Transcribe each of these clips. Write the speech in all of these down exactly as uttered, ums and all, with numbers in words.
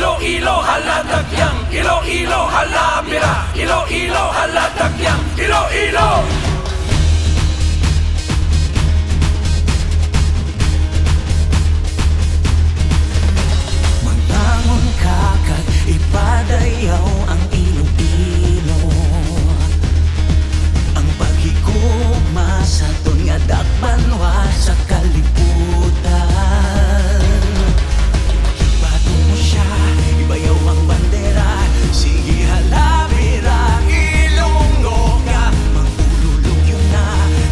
Iloilo, hala, takyang. Iloilo, hala, bira. Iloilo, hala, takyang. Iloilo. Manangon ka kag ipadayaw ang Iloilo. Ang paghigugma sa aton nga dakbanwa sa kalibutan. Ibato mo siya, ibayaw ang bandera. Sige, hala, bira, Ilonggo ka. Mag-ululog yun na,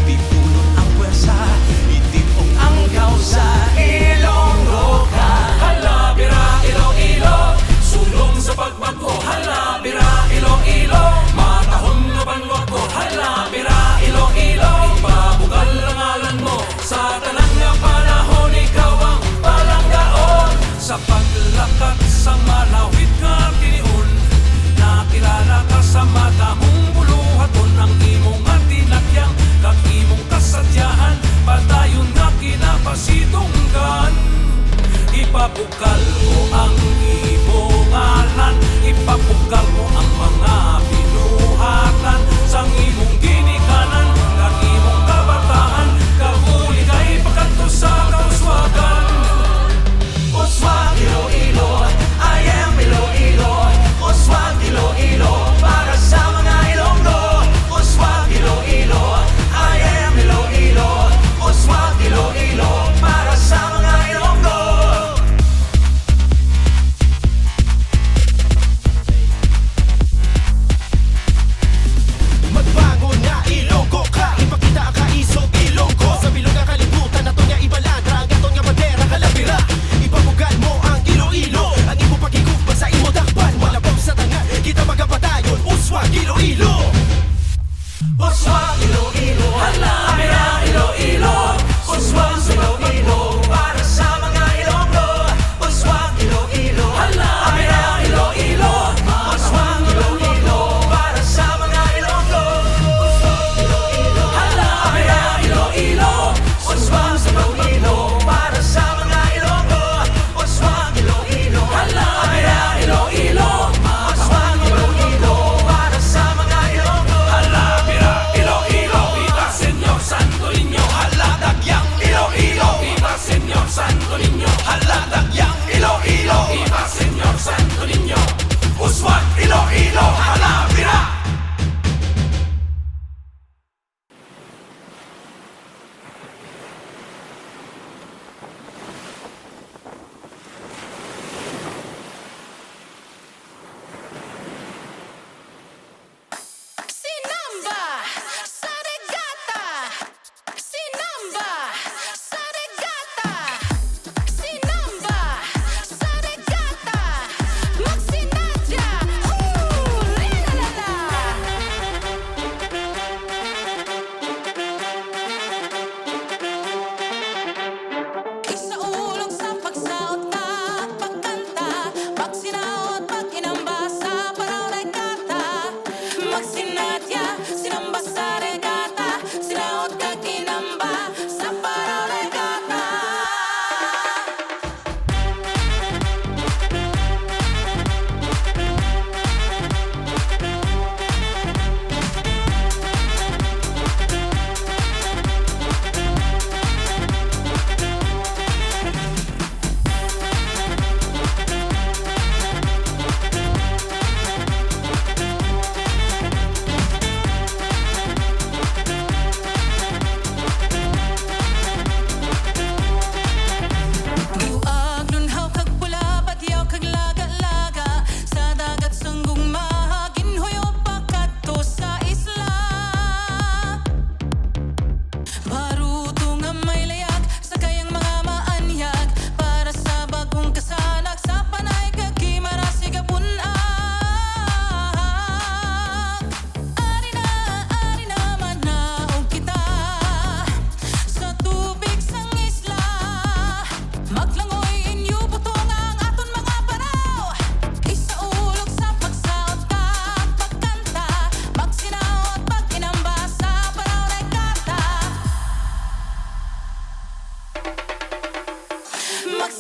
tipunon ang pwersa. Itipong ang kawsa, Ilonggo ka. Hala, bira, Iloilo, sulong sa pagbag-o. Hala, bira, Iloilo, matahom nga banwa ko. Hala, bira, Iloilo, ipabugal ang ngalan mo. Sa tanan nga panahon, ikaw ang palanggaon. Sa paglakat sa malawit nga tinion, nakilala ka sa madamong buluhaton. Ang imo nga tinakyang kag imong kasadyahan, padayon nga kinapasidunggan. Ipabukal ko ang imo ngalan, ipabukal ko ang mga binuhatan sang imong ginikanan, kag imong kabataan, kag uli kay pagkadto sa kauswagan. Uswag Iloilo, I am Iloilo. Uswag Iloilo para sa mga Ilonggo. Uswag Iloilo, I am Iloilo. Uswag Iloilo para sa mga Ilonggo. Magbago na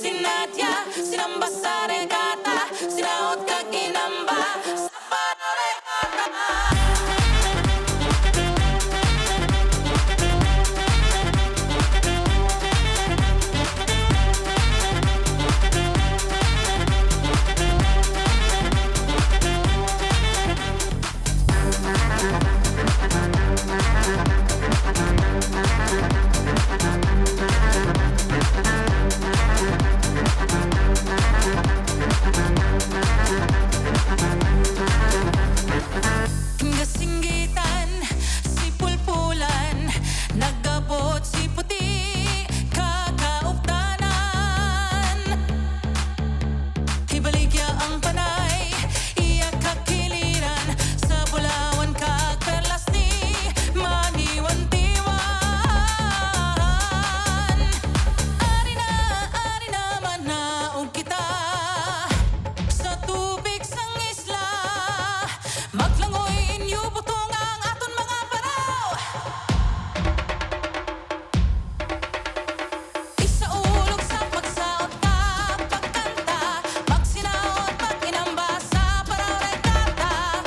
Sinadya, sinamba sa regata, sinaot kag inamba sa panaw regata. Kasinggitan, si Pulpulan, nagabot si Puti, kakauptanan. Hibaligya ang panay, iya kakiliran, sa bulawan kag perlas ni maniwantiwan. Ari na, ari na, manaog kita sa tubig sang isla. Maglangoy inyo butong ang aton mga paraw. Isaulog sa pagsaot ka, pagkanta, magsinaot, pag-inamba sa paraw regata.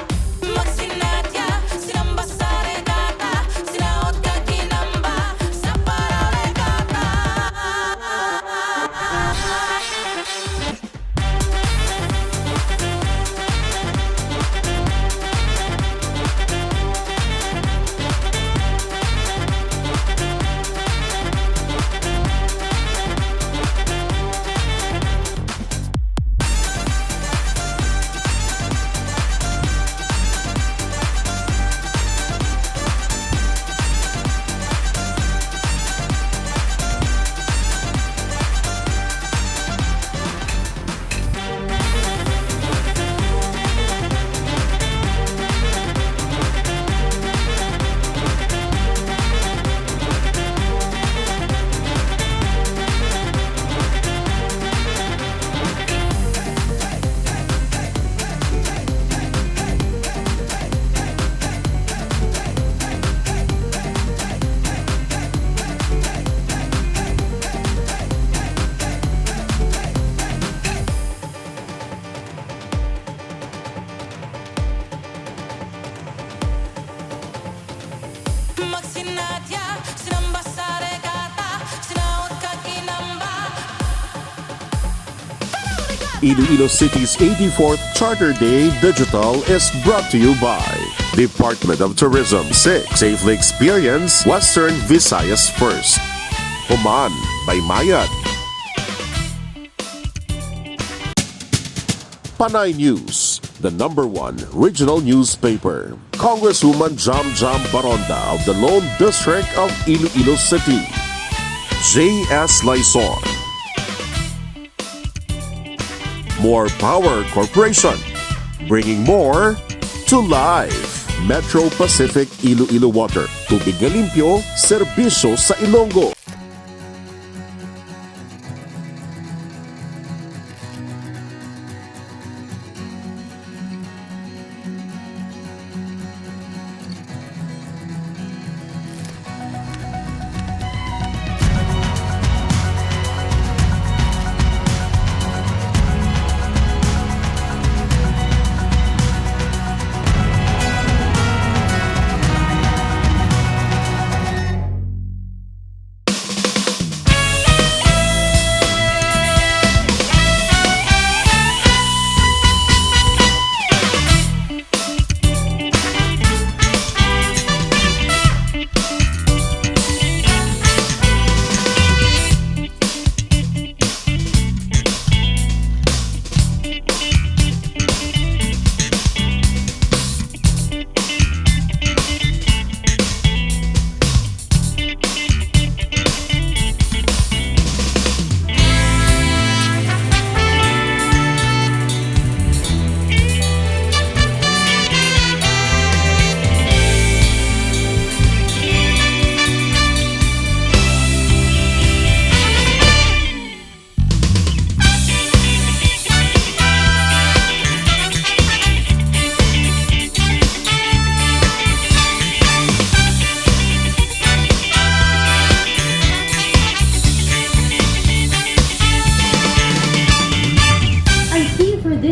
Magsinadya, sinamba sa regata, sinaot kag inamba sa paraw regata. Magsinadya, sinamba sa regata, sinaot kag inamba. Iloilo City's eighty-fourth Charter Day Digital is brought to you by Department of Tourism six. Safely experience Western Visayas First. Human, Baymayat. Panay News, the number one regional newspaper. Congresswoman Jam Jam Baronda of the Lone District of Iloilo City. J S Laison. More Power Corporation, bringing more to life. Metro Pacific Iloilo Water, tubig nga limpyo, serbisyo sa Ilonggo.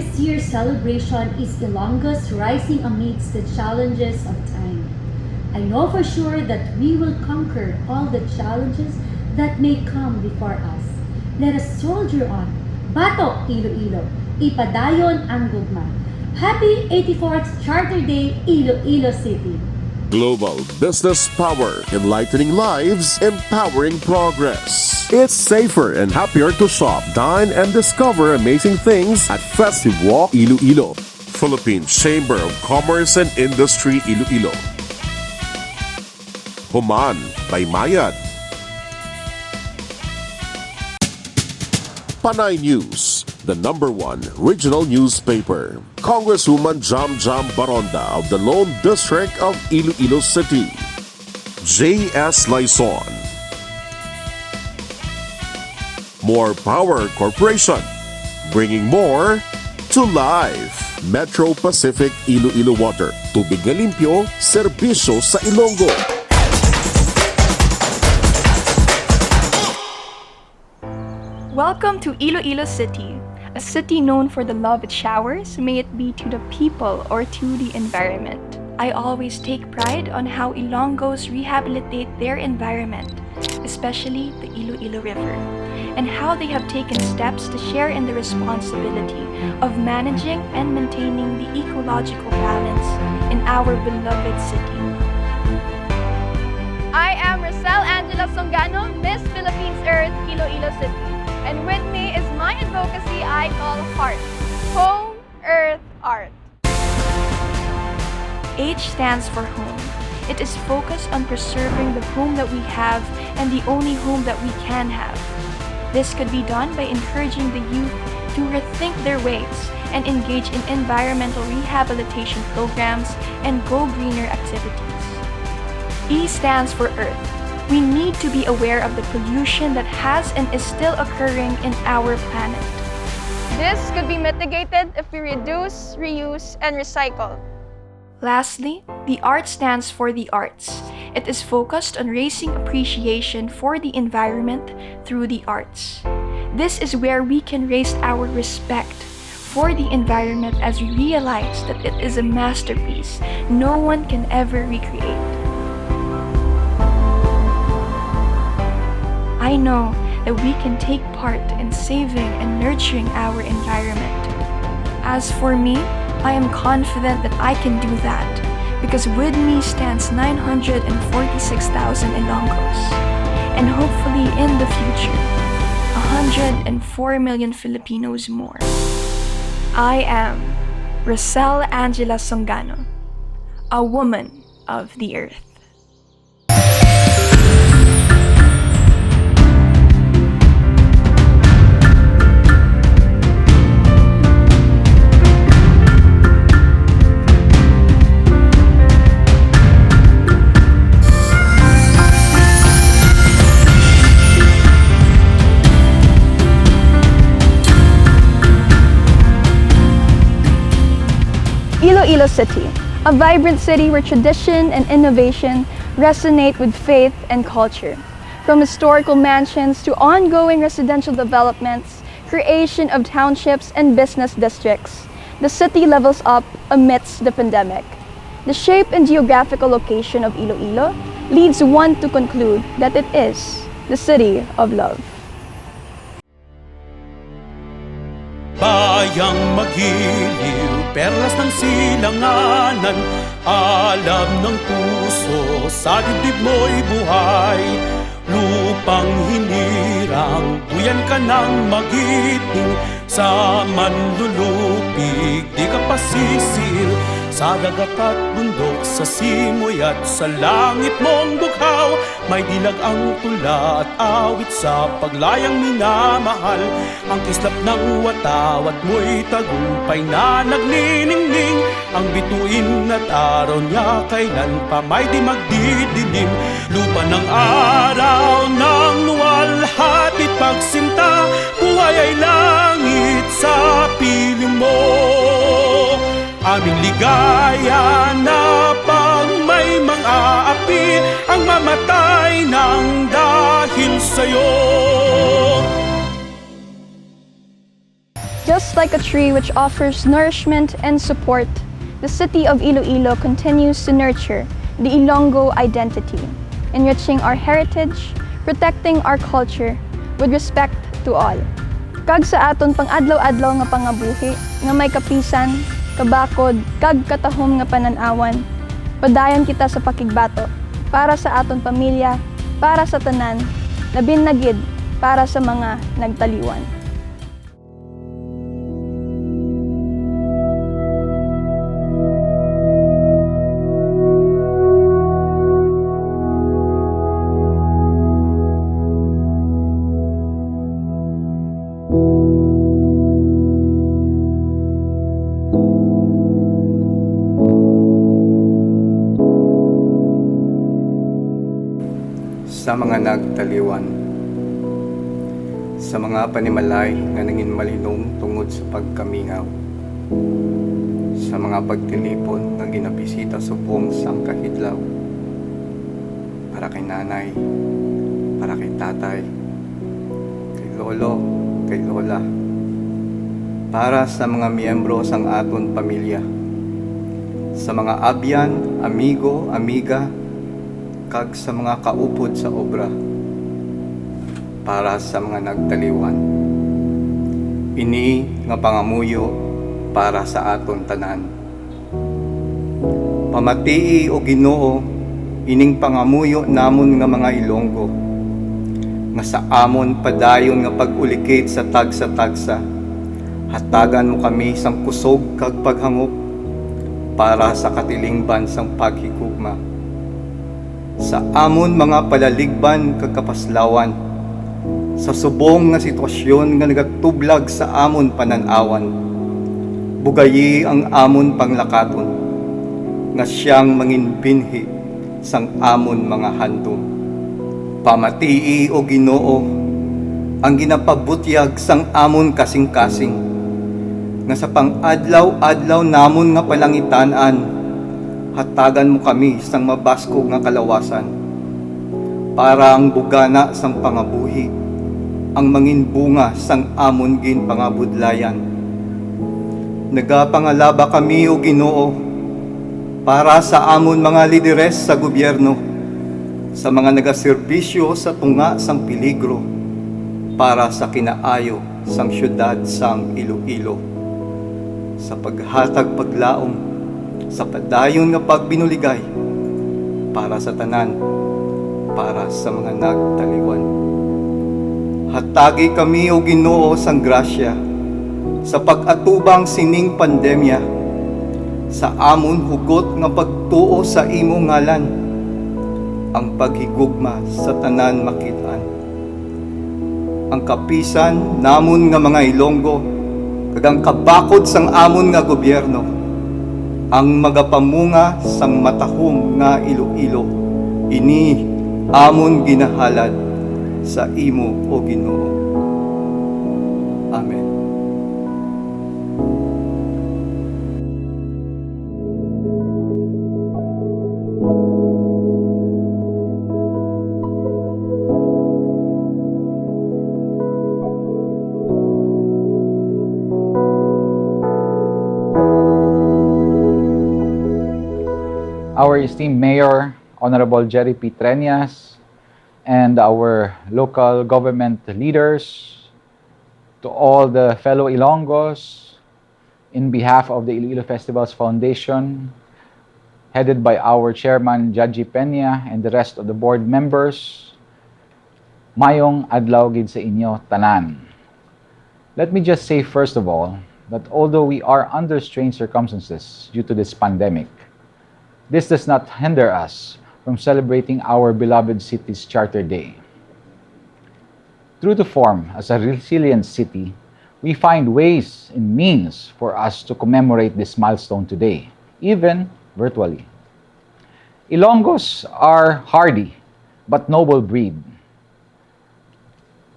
This year's celebration is Ilonggo's rising amidst the challenges of time. I know for sure that we will conquer all the challenges that may come before us. Let us soldier on. Bato, Iloilo. Ipadayon ang gugma. Happy eighty-fourth Charter Day, Iloilo City. Global business power, enlightening lives, empowering progress. It's safer and happier to shop, dine, and discover amazing things at Festive Walk Iloilo. Philippine Chamber of Commerce and Industry Iloilo. Human, Baymayad. Panay News, the number one regional newspaper. Congresswoman Jam Jam Baronda of the Lone District of Iloilo City. J S Laison. More Power Corporation, bringing more to life. Metro Pacific Iloilo Water, tubig nga limpyo, serbisyo sa Ilonggo. Welcome to Iloilo City, a city known for the love it showers, may it be to the people or to the environment. I always take pride on how Ilonggos rehabilitate their environment, especially the Iloilo River, and how they have taken steps to share in the responsibility of managing and maintaining the ecological balance in our beloved city. I am Rosel Angela Songano, Miss Philippines Earth, Iloilo City. And with me is my advocacy I call HEART, Home, Earth, Art. H stands for home. It is focused on preserving the home that we have and the only home that we can have. This could be done by encouraging the youth to rethink their ways and engage in environmental rehabilitation programs and go greener activities. E stands for Earth. We need to be aware of the pollution that has and is still occurring in our planet. This could be mitigated if we reduce, reuse, and recycle. Lastly, the art stands for the arts. It is focused on raising appreciation for the environment through the arts. This is where we can raise our respect for the environment as we realize that it is a masterpiece no one can ever recreate. I know that we can take part in saving and nurturing our environment. As for me, I am confident that I can do that because with me stands nine hundred forty-six thousand Ilonggos, and hopefully in the future, one hundred four million Filipinos more. I am Rosel Angela Songano, a woman of the earth. Iloilo City, a vibrant city where tradition and innovation resonate with faith and culture. From historical mansions to ongoing residential developments, creation of townships and business districts, the city levels up amidst the pandemic. The shape and geographical location of Iloilo leads one to conclude that it is the city of love. Bayang magiliw, perlas ng silanganan, alam ng puso, sa dibdib mo'y buhay. Lupang hinirang, buyan ka ng magiting, sa manlulupig di ka pasisiil, sa dagat at bundok, sa simoy at sa langit mong bughaw. May dilag ang tula at awit sa paglayang minamahal. Ang kislap ng watawat mo'y tagumpay na nagniningning. Ang bituin at araw niya kailan pa may di magdidilim. Lupa ng araw ng luwalhati pagsinta, buhay ay langit sa piling mo. Aming ligaya na pag may mang-aapi ang mamatay nang dahil sa'yo. Just like a tree which offers nourishment and support, the city of Iloilo continues to nurture the Ilonggo identity, enriching our heritage, protecting our culture with respect to all. Kag sa aton pang-adlaw-adlaw nga pangabuhi nga may kapisan, kabakod, kag katahom nga panan-awan, padayon kita sa pakigbato para sa aton pamilya, para sa tanan, labin na gid para sa mga nagtaliwan. Sa mga nagtaliwan, sa mga panimalay nga nangin malinom tungod sa pagkamingaw, sa mga pagtilipon nga ginabisita subong sang kahidlaw, para kay nanay, para kay tatay, kay lolo, kay lola, para sa mga miyembro sang aton pamilya, sa mga abyan, amigo, amiga, kag sa mga kaupod sa obra, para sa mga nagtaliwan. Ini nga pangamuyo para sa aton tanan. Pamatii, O Ginoo, ining pangamuyo namon nga mga Ilonggo, nga sa amon padayon nga pag-ulikid sa tagsa-tagsa, hatagan mo kami sang kusog kag paghangop para sa katilingban sang paghigugma. Sa amon mga palaligban kag kapaslawan, sa subong nga sitwasyon nga nagatublag sa amon panan-awan, bugayi ang amon panglakaton, nga siyang manginbinhi sang amon mga handom. Pamatii, O Ginoo, ang ginapabutyag sang amon kasing-kasing, nga sa pang-adlaw-adlaw namon nga palangitan-an, hatagan mo kami sang mabaskog nga kalawasan, para ang bugana sang pangabuhi ang mangin bunga sang amon ginpangabudlayan. Nagapangalaba kami, O Ginoo, para sa amon mga lideres sa gobyerno, sa mga nagaserbisyo sa tunga sang peligro, para sa kinaayo sang siyudad sang Iloilo, sa paghatag paglaom, sa padayon nga pagbinuligay, para sa tanan, para sa mga nagtaliwan. Hatagi kami, O Ginoo, sang grasya sa pag-atubang sining pandemya, sa amon hugot nga pagtuo sa imo ngalan, ang paghigugma sa tanan makit-an. Ang kapisan namon nga mga Ilonggo kag ang kabakod sang amon nga gobyerno ang magapamunga sang matahom nga Iloilo. Ini amon ginahalad sa imo, O Ginoo. Amen. Our esteemed Mayor, Honorable Jerry P. Treñas, and our local government leaders, to all the fellow Ilonggos, in behalf of the Iloilo Festivals Foundation, headed by our chairman, Judgy Peña, and the rest of the board members, mayong adlaw gid sa inyo tanan. Let me just say, first of all, that although we are under strange circumstances due to this pandemic, this does not hinder us from celebrating our beloved city's Charter Day. True to form, as a resilient city, we find ways and means for us to commemorate this milestone today, even virtually. Ilonggos are hardy but noble breed.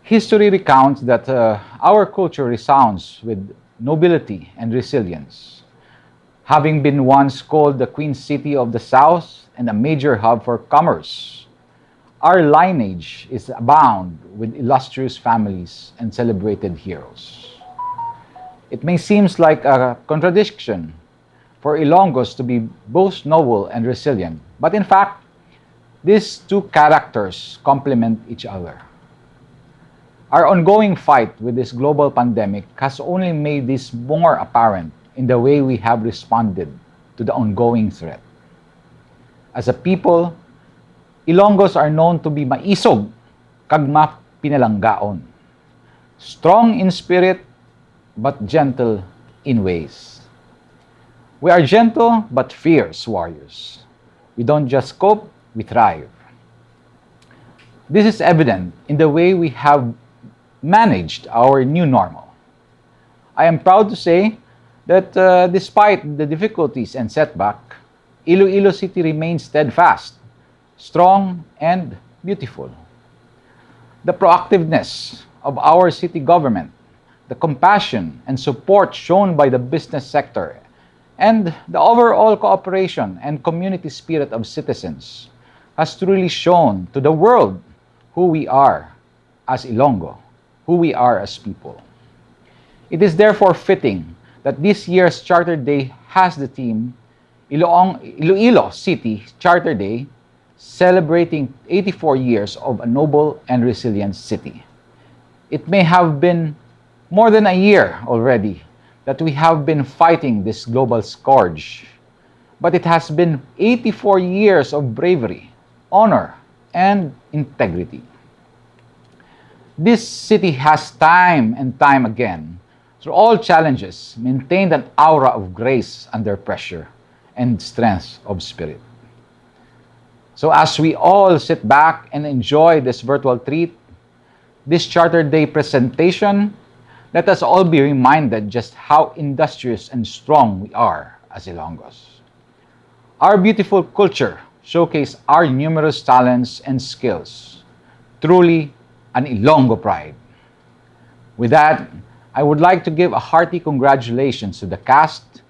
History recounts that, uh, our culture resounds with nobility and resilience. Having been once called the Queen City of the South and a major hub for commerce, our lineage is abound with illustrious families and celebrated heroes. It may seems like a contradiction for Ilonggos to be both noble and resilient, but in fact, these two characters complement each other. Our ongoing fight with this global pandemic has only made this more apparent in the way we have responded to the ongoing threat. As a people, Ilonggos are known to be maisog kag mapinalanggaon, strong in spirit but gentle in ways. We are gentle but fierce warriors. We don't just cope, we thrive. This is evident in the way we have managed our new normal. I am proud to say that, uh, despite the difficulties and setback, Iloilo City remains steadfast, strong, and beautiful. The proactiveness of our city government, the compassion and support shown by the business sector, and the overall cooperation and community spirit of citizens has truly shown to the world who we are as Ilonggo, who we are as people. It is therefore fitting that this year's Charter Day has the theme Iloong-, Iloilo City Charter Day, celebrating eighty-four years of a noble and resilient city. It may have been more than a year already that we have been fighting this global scourge, but it has been eighty-four years of bravery, honor, and integrity. This city has time and time again, through all challenges, maintained an aura of grace under pressure and strength of spirit. So as we all sit back and enjoy this virtual treat, this Charter Day presentation, let us all be reminded just how industrious and strong we are as Ilonggos. Our beautiful culture showcase our numerous talents and skills. Truly, an Ilonggo pride. With that, I would like to give a hearty congratulations to the cast,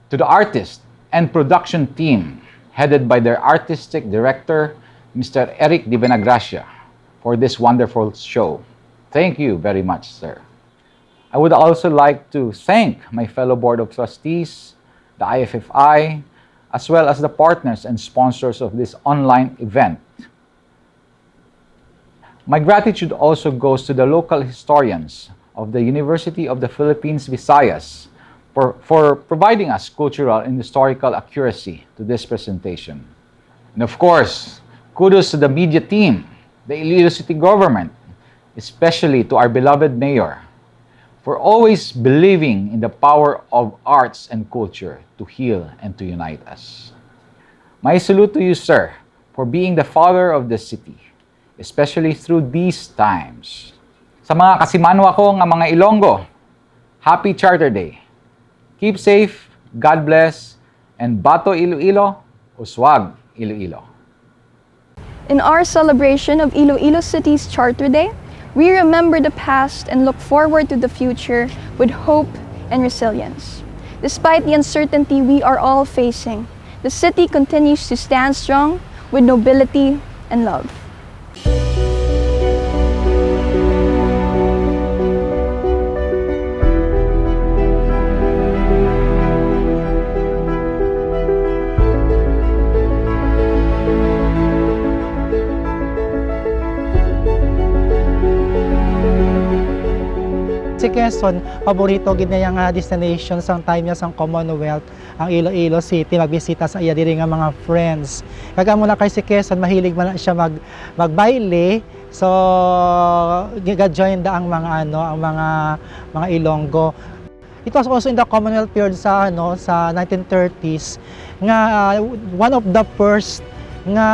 to the artist and production team headed by their artistic director, Mister Eric Divinagracia, for this wonderful show. Thank you very much, sir. I would also like to thank my fellow Board of Trustees, the I F F I, as well as the partners and sponsors of this online event. My gratitude also goes to the local historians of the University of the Philippines Visayas for, for providing us cultural and historical accuracy to this presentation. And of course, kudos to the media team, the Iloilo City Government, especially to our beloved mayor, for always believing in the power of arts and culture to heal and to unite us. My salute to you, sir, for being the father of the city, especially through these times. Sa mga kasimanwa ko nga mga Ilonggo, Happy Charter Day. Keep safe, God bless, and Bato Iloilo, Uswag Iloilo. In our celebration of Iloilo City's Charter Day, we remember the past and look forward to the future with hope and resilience. Despite the uncertainty we are all facing, the city continues to stand strong with nobility and love. Si Quezon, paborito gid niya nga destination sang time niya sang Commonwealth, ang Iloilo City, magbisita sa iya diri nga mga friends. Kag amo na kay si Quezon, mahilig man na siya mag magbayle. So, ga-join da ang mga ano, ang mga mga Ilonggo. It was also in the Commonwealth period sa ano, sa nineteen thirties nga, ah, one of the first nga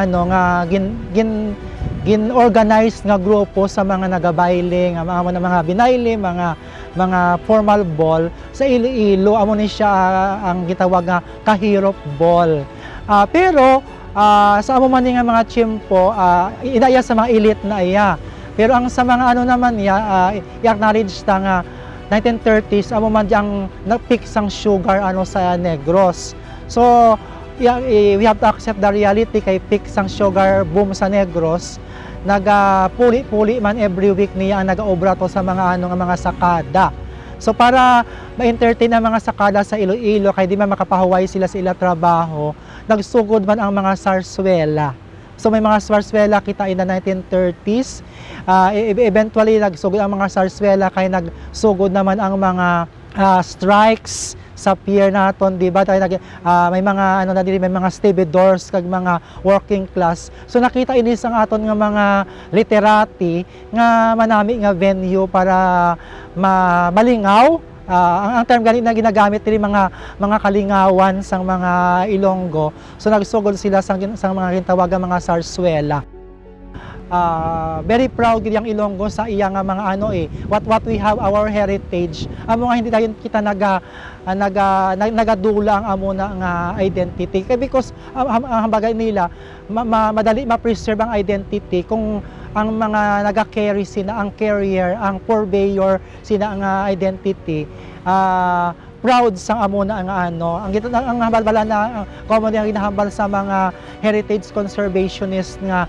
ano, nga gin gin gin-organize nga grupo sa mga nagabayle, nga mga mga binayle, mga mga formal ball sa Iloilo. Amo ni siya, ah, ang gitawag nga Kahirop Ball. Ah, pero, ah, sa amo man ni nga mga tiyempo, ah, ina iya sa mga elite na iya. Pero ang sa mga ano naman niya, ah, i-acknowledge ta nga nineteen thirties, amo man di ang nag-peak sang sugar ano sa Negros. So, ya- i- we have to accept the reality kay peak sang sugar boom sa Negros. Nagapuli-puli man every week niya ang nagaobra to sa mga ano nga mga sakada. So, para ma-entertain ang mga sakada sa Iloilo, kay di man makapahuway sila sa ila trabaho, nagsugod man ang mga sarsuela. So, may mga sarsuela kita in the nineteen thirties. Ah, e-, e-, eventually, nagsugod ang mga sarsuela kay nagsugod naman ang mga, ah, strikes sa pier naton, di ba? Tayo nag-, ah, may mga, ano na diri, may mga stevedores kag mga working class. So, nakita ini sang aton nga mga literati nga manami nga venue para ma-, malingaw. Ah, ang, ang term gani na ginagamit diri, mga, mga kalingawan sang mga Ilonggo. So, nagsugod sila sang gin-, sang mga gintawag nga mga sarsuela. Ah, very proud gid ang Ilonggo sa iya nga mga ano, eh, what, what we have, our heritage. Amo nga hindi dayon kita naga-, ah, naga-, nag-, nagadula ang amo na nga identity. Kay because, ah, ham-, ang bagay nila, ma-, ma-, madali ma-preserve ang identity kung ang mga naga-carry sina, ang carrier, ang purveyor sina nga identity, ah, proud sang amo na nga ano. Ang gita-, ang, ang hambal bala na, ang common nga ginahambal sa mga heritage conservationist nga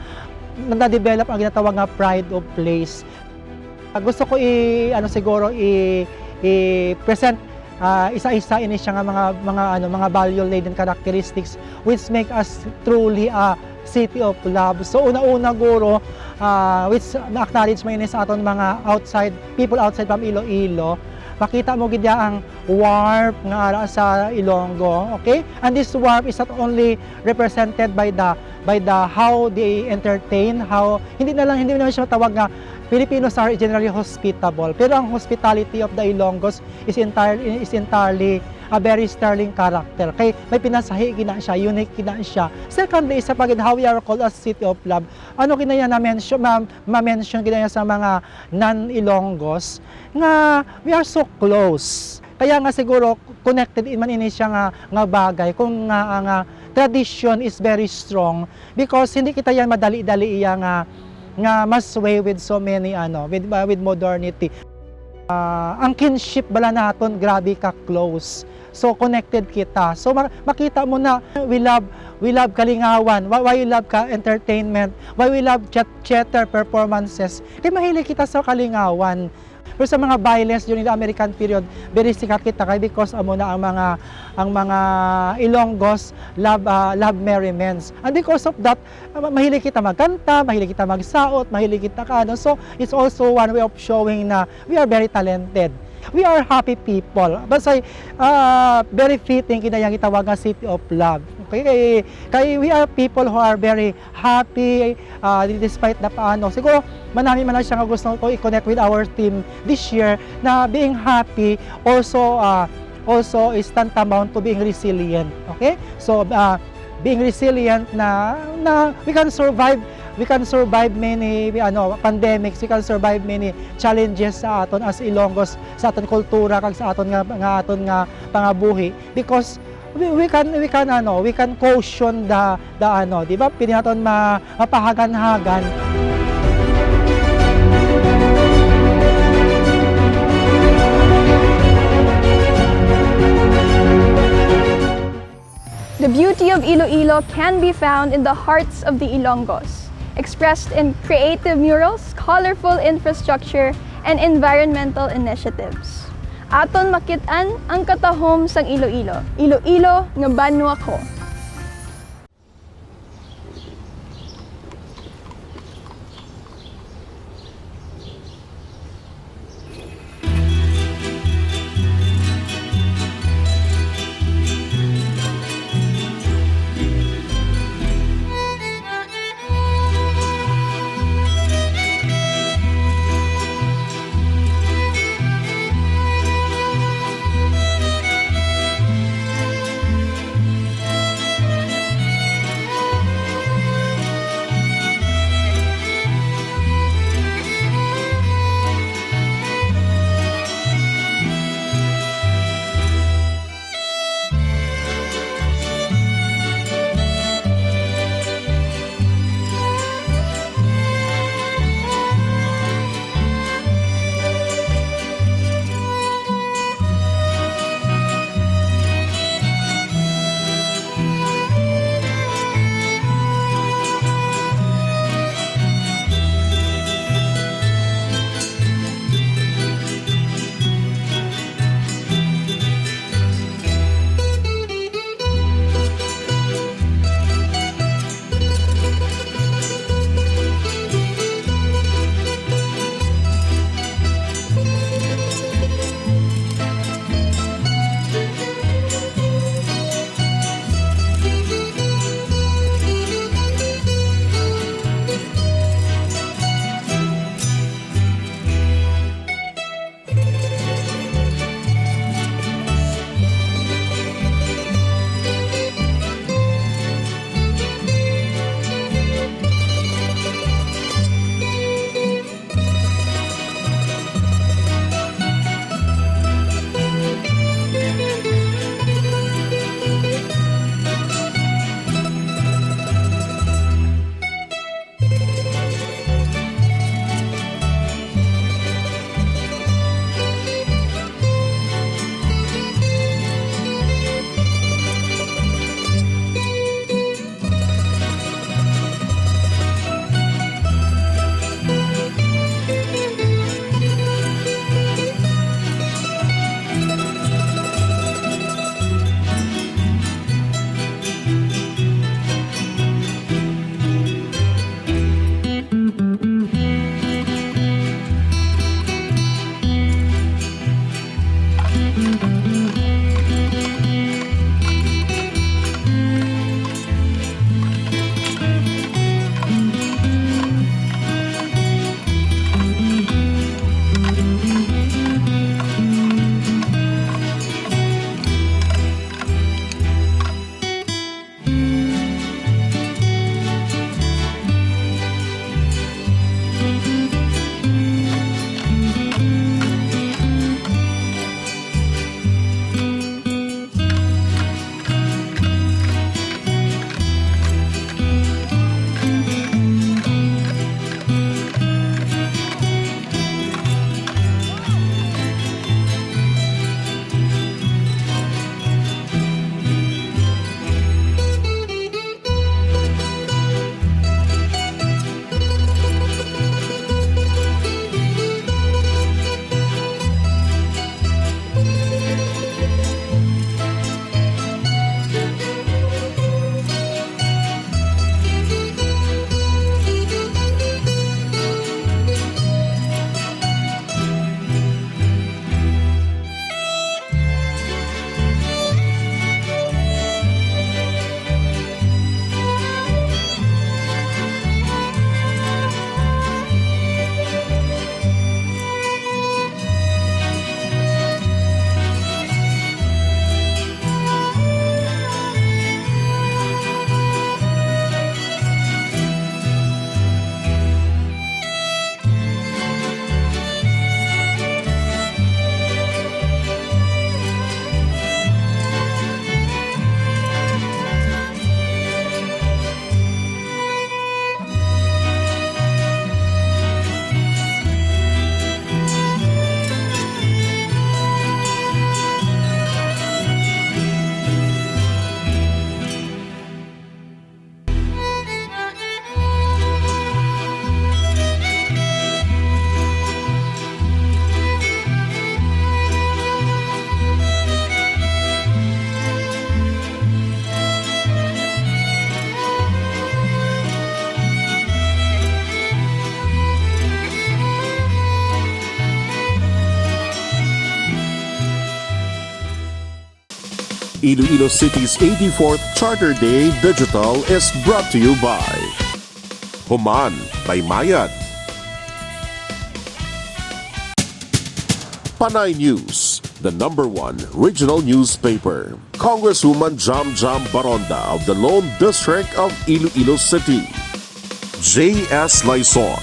na-develop ang ginatawag nga pride of place. Ah, gusto ko i-, ano, siguro, i-, i-present, ah, isa-isa ini siya nga mga, mga, ano, mga value-laden characteristics which make us truly a city of love. So, una-una, guro, ah, which na-acknowledge mo ini sa aton mga outside, people outside from Iloilo, makita mo gid ang warmth nga ara sa Ilonggo, okay? And this warmth is not only represented by the, by the how they entertain, how, hindi na lang, hindi na siya matawag nga Filipinos are generally hospitable, pero ang hospitality of the Ilonggos is entire-, is entirely a very sterling character. Kay may pinasahi gina siya, unique gina siya. Secondly, isa pa gid, how we are called as City of Love. Ano gina yan na mention, ma-, ma-mention gina yan sa mga non-Ilonggos nga we are so close. Kaya nga siguro connected man ini siya nga, nga bagay kung nga ang, ah, tradition is very strong because hindi kita yan madali-dali iya nga, nga ma-sway with so many, ano, with, uh, with modernity. Ah, ang kinship bala naton grabe ka close. So connected kita. So ma-, makita mo na we love, we love kalingawan. Why, why we love ka entertainment? Why we love chat-, theater performances? Kay mahilig kita sa kalingawan. Pero sa mga bailes during the American period, very sikat kita kay because amo na ang mga, ang mga Ilonggos love, ah, love merriments. And because of that, ah, ma-, mahilig kita magkanta, mahilig kita magsaot, mahilig kita ka, ano. So, it's also one way of showing na we are very talented. We are happy people. That's why, ah, very fitting kinayang itawag nga City of Love. Okay? Kay, kay we are people who are very happy, ah, despite the paano. Siguro, manami man lang siya nga gusto ko i-connect with our theme this year na being happy also, ah, also is tantamount to being resilient. Okay? So, ah, being resilient na, na we can survive, we can survive many, ano, pandemics, we can survive many challenges sa aton as Ilonggos, sa aton kultura, kag sa aton nga, nga aton nga pangabuhi. Because we, we can, we can, ano, we can caution the, the, ano, di ba? Pwede naton ma-, mapahagan-hagan. The beauty of Iloilo can be found in the hearts of the Ilonggos, expressed in creative murals, colorful infrastructure, and environmental initiatives. Aton makit-an ang katahom sang Iloilo. Iloilo nga banwa ko. Iloilo City's eighty-fourth Charter Day Digital is brought to you by Human Baymayad. Panay News, the number one regional newspaper. Congresswoman Jam Jam Baronda of the Lone District of Iloilo City. J S Laison.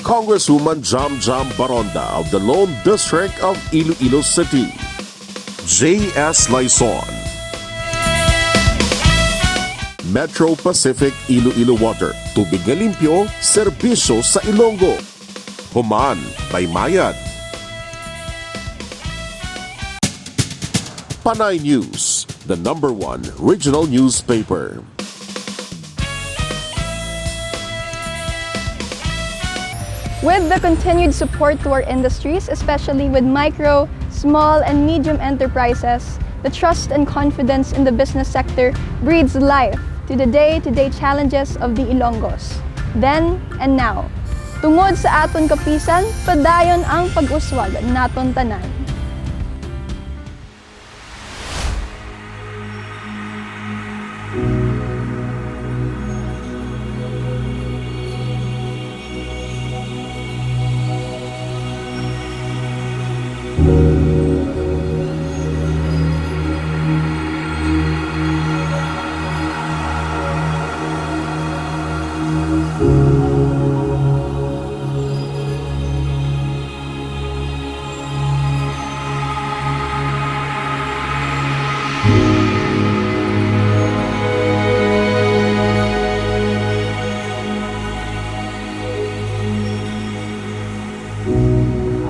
Congresswoman Jam Jam Baronda of the Lone District of Iloilo City. J S Laison. Metro Pacific Iloilo Water, tubig nga limpyo, serbisyo sa Ilonggo. Human Baymayad. Panay News, the number one regional newspaper. With the continued support to our industries, especially with micro, small, and medium enterprises, the trust and confidence in the business sector breathes life to the day-to-day challenges of the Ilonggos, then and now. Tungod sa aton kapisan, padayon ang pag-uswag naton tanan.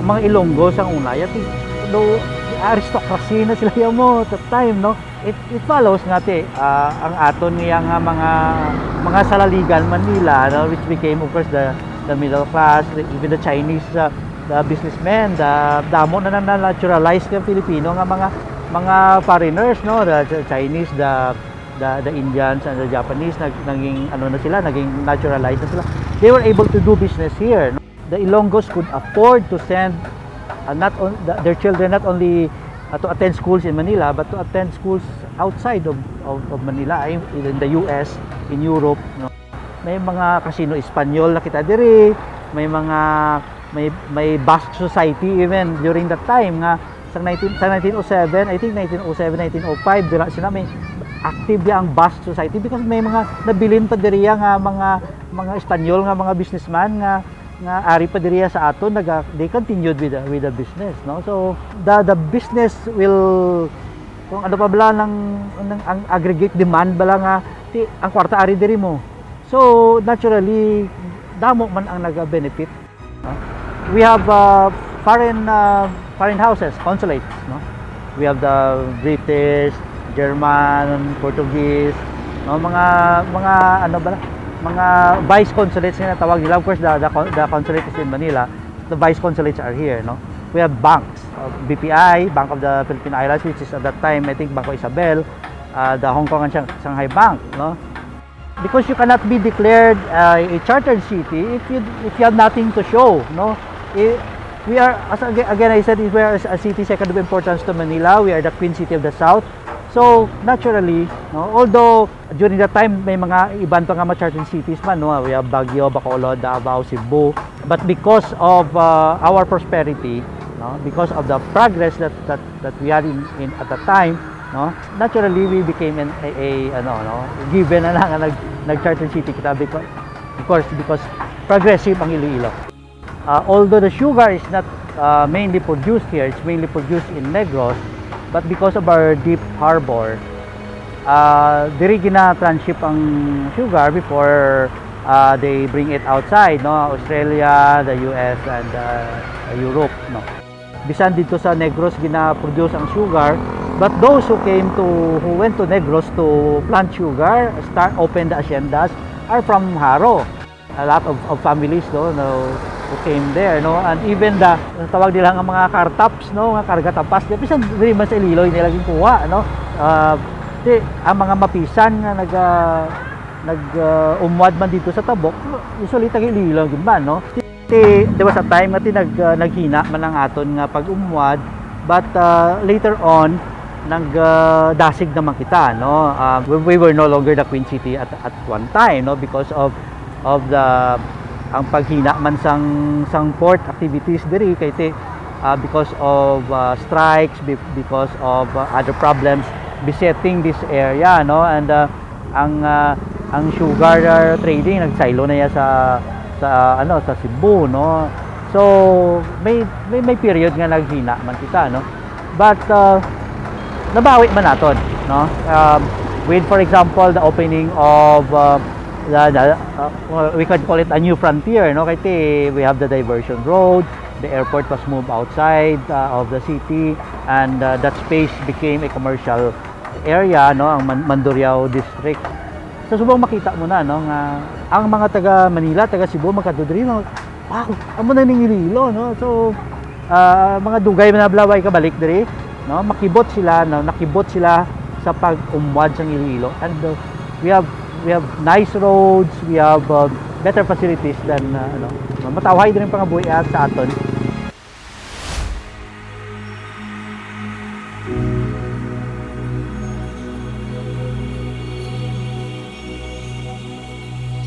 Ang mga Ilonggo sang una, yati, do, aristocracy na sila yamo at that time, no? It, it follows nga ti, ah, ang aton niya nga mga, mga salaligan Manila, no, which became, of course, the, the middle class, the, even the Chinese, ah, the businessmen, the, damo na, na, na naturalized nga Filipino nga mga, mga foreigners, no, the Ch-, Chinese, the, the, the Indians and the Japanese, nag-, naging, ano na sila, naging naturalized na sila. They were able to do business here, no? The Ilonggos could afford to send, uh, not on, the, their children not only, uh, to attend schools in Manila, but to attend schools outside of, of, of Manila, ay, in the U S, in Europe, no? May mga Casino Espanyol na kita diri, may mga, may, may Basque society even during that time nga sa nineteen, sa nineteen oh seven, I think nineteen oh seven, nineteen oh five, dira sila may active diya ang Basque society because may mga nabilin pa diriya nga mga, mga Espanyol nga mga businessman nga, nga ari pa diriya sa aton, naga-, they continued with the, with the business, no? So, the, the business will, kung ano pa bala nang, nang, ang aggregate demand bala nga, ti, ang kwarta ari diri mo. So, naturally, damo man ang naga-benefit. We have, uh, foreign, uh, foreign houses, consulates, no? We have the British, German, Portuguese, no? Mga, mga, ano ba, mga vice consulates nga tawag nila. Of course, the, the, con- the consulate is in Manila. The vice consulates are here, no? We have banks, uh, B P I, Bank of the Philippine Islands, which is at that time, I think, Bangko Isabel, uh, the Hong Kong and Shang- Shanghai Bank, no? Because you cannot be declared, uh, a chartered city if you, if you have nothing to show, no? I- we are, as aga- again, I said, we are a city second of importance to Manila. We are the Queen City of the South. So, naturally, no, although during that time, may mga iban pa nga mga chartered cities man, no? We have Baguio, Bacolod, Davao, Cebu. But because of, uh, our prosperity, no, because of the progress that, that, that we had in, in at that time, no, naturally, we became an, a, a, ano, no, given na lang nag, nag-chartered city kita because, of course, because progressive ang Iloilo. Uh, although the sugar is not, uh, mainly produced here, it's mainly produced in Negros, but because of our deep harbor, uh, diri gina-transship ang sugar before, uh, they bring it outside, no? Australia, the U S, and, uh, Europe, no? Bisan dito sa Negros gina-produce ang sugar, but those who came to, who went to Negros to plant sugar, start open the haciendas, are from Jaro. A lot of, of families, no, no, who came there, no, and even the, ang tawag nila nga mga car tops, no, nga karga tapas, di bisan diri man sa Iloilo nila ginkuha, no. Ah, di, ang mga mapisan nga nag, ah, nag, ah, umwad man dito sa Tabok, usually taga Iloilo gid man, no. Ti, there was a time nga ti nag, ah, naghina man ang aton nga pag-umwad, but, ah, later on nag, ah, dasig naman kita, no. Ah, we, we were no longer the Queen City at, at one time, no, because of of the, ang paghina man sang, sang port activities diri kay ti, ah, because of, ah, strikes, be- because of, ah, other problems besetting this area, no, and, ah, ang, ah, ang sugar, ah, trading nagsaylo na ya sa, sa, ano, sa Cebu, no. So may, may, may period nga naghina man kita, no, but, ah, nabawi man naton, no. Um, with, for example, the opening of, uh, the, the, uh, we can call it a new frontier, no? Kay ti, we have the diversion road, the airport was moved outside, uh, of the city, and, uh, that space became a commercial area, no? Ang Man- Mandurriao district. Sa subong makita mo na, no, nga ang mga taga Manila, taga Cebu, magkadto diri, no? Wow, amo na ning Iloilo, no? So, ah, mga dugay na blaway kabalik diri, no? Makibot sila, no? Nakibot sila sa pag-umwad sang Iloilo. And, uh, we have, we have nice roads, we have, uh, better facilities than, uh, ano, matawhay diri ang pangabuhi at sa aton.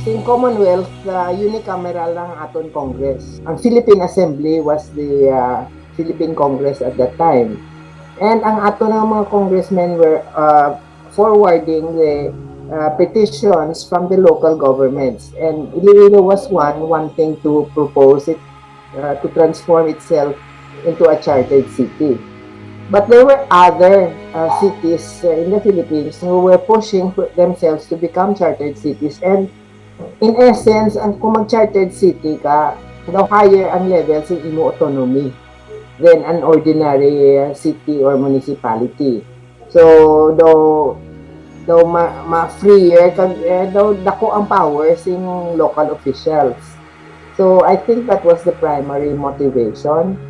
Sing Commonwealth, uh, unicameral lang ang aton Congress. Ang Philippine Assembly was the, uh, Philippine Congress at that time. And ang ato nga mga congressmen were, uh, forwarding the, uh, petitions from the local governments. And Iloilo was one wanting to propose it, uh, to transform itself into a chartered city. But there were other, uh, cities, uh, in the Philippines who were pushing for themselves to become chartered cities. And in essence, ang kung mag-chartered city ka, daw higher ang level sa imo autonomy than an ordinary, uh, city or municipality. So, daw, daw ma, ma freer kag, eh, daw dako ang power sing local officials. So, I think that was the primary motivation.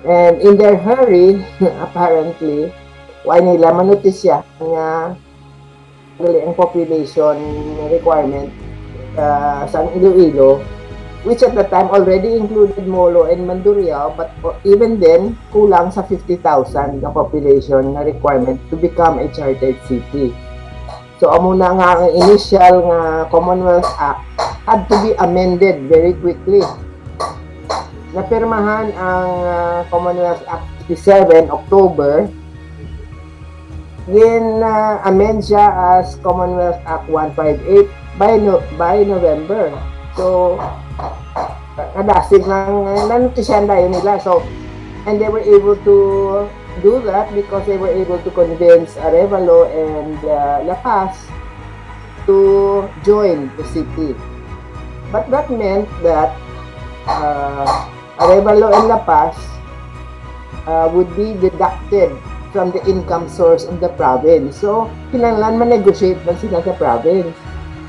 And in their hurry, apparently, wa nila manotisya nga gali ang population requirement, ah, sa Iloilo, which at the time already included Molo and Mandurriao, but even then, kulang sa fifty thousand ang population nga requirement to become a chartered city. So, amo na nga ang initial nga Commonwealth Act had to be amended very quickly. Napirmahan ang, ah, Commonwealth Act fifty-seven, October, gin, ah, amend siya as Commonwealth Act one five eight by No-, by November. So, kadasig lang, eh, nanotisyahan dayon nila. So, and they were able to do that because they were able to convince Arevalo and, uh, La Paz to join the city. But that meant that, uh, Arevalo and La Paz uh, would be deducted from the income source of the province. So, kinahanglan ma-negotiate man sila sa province.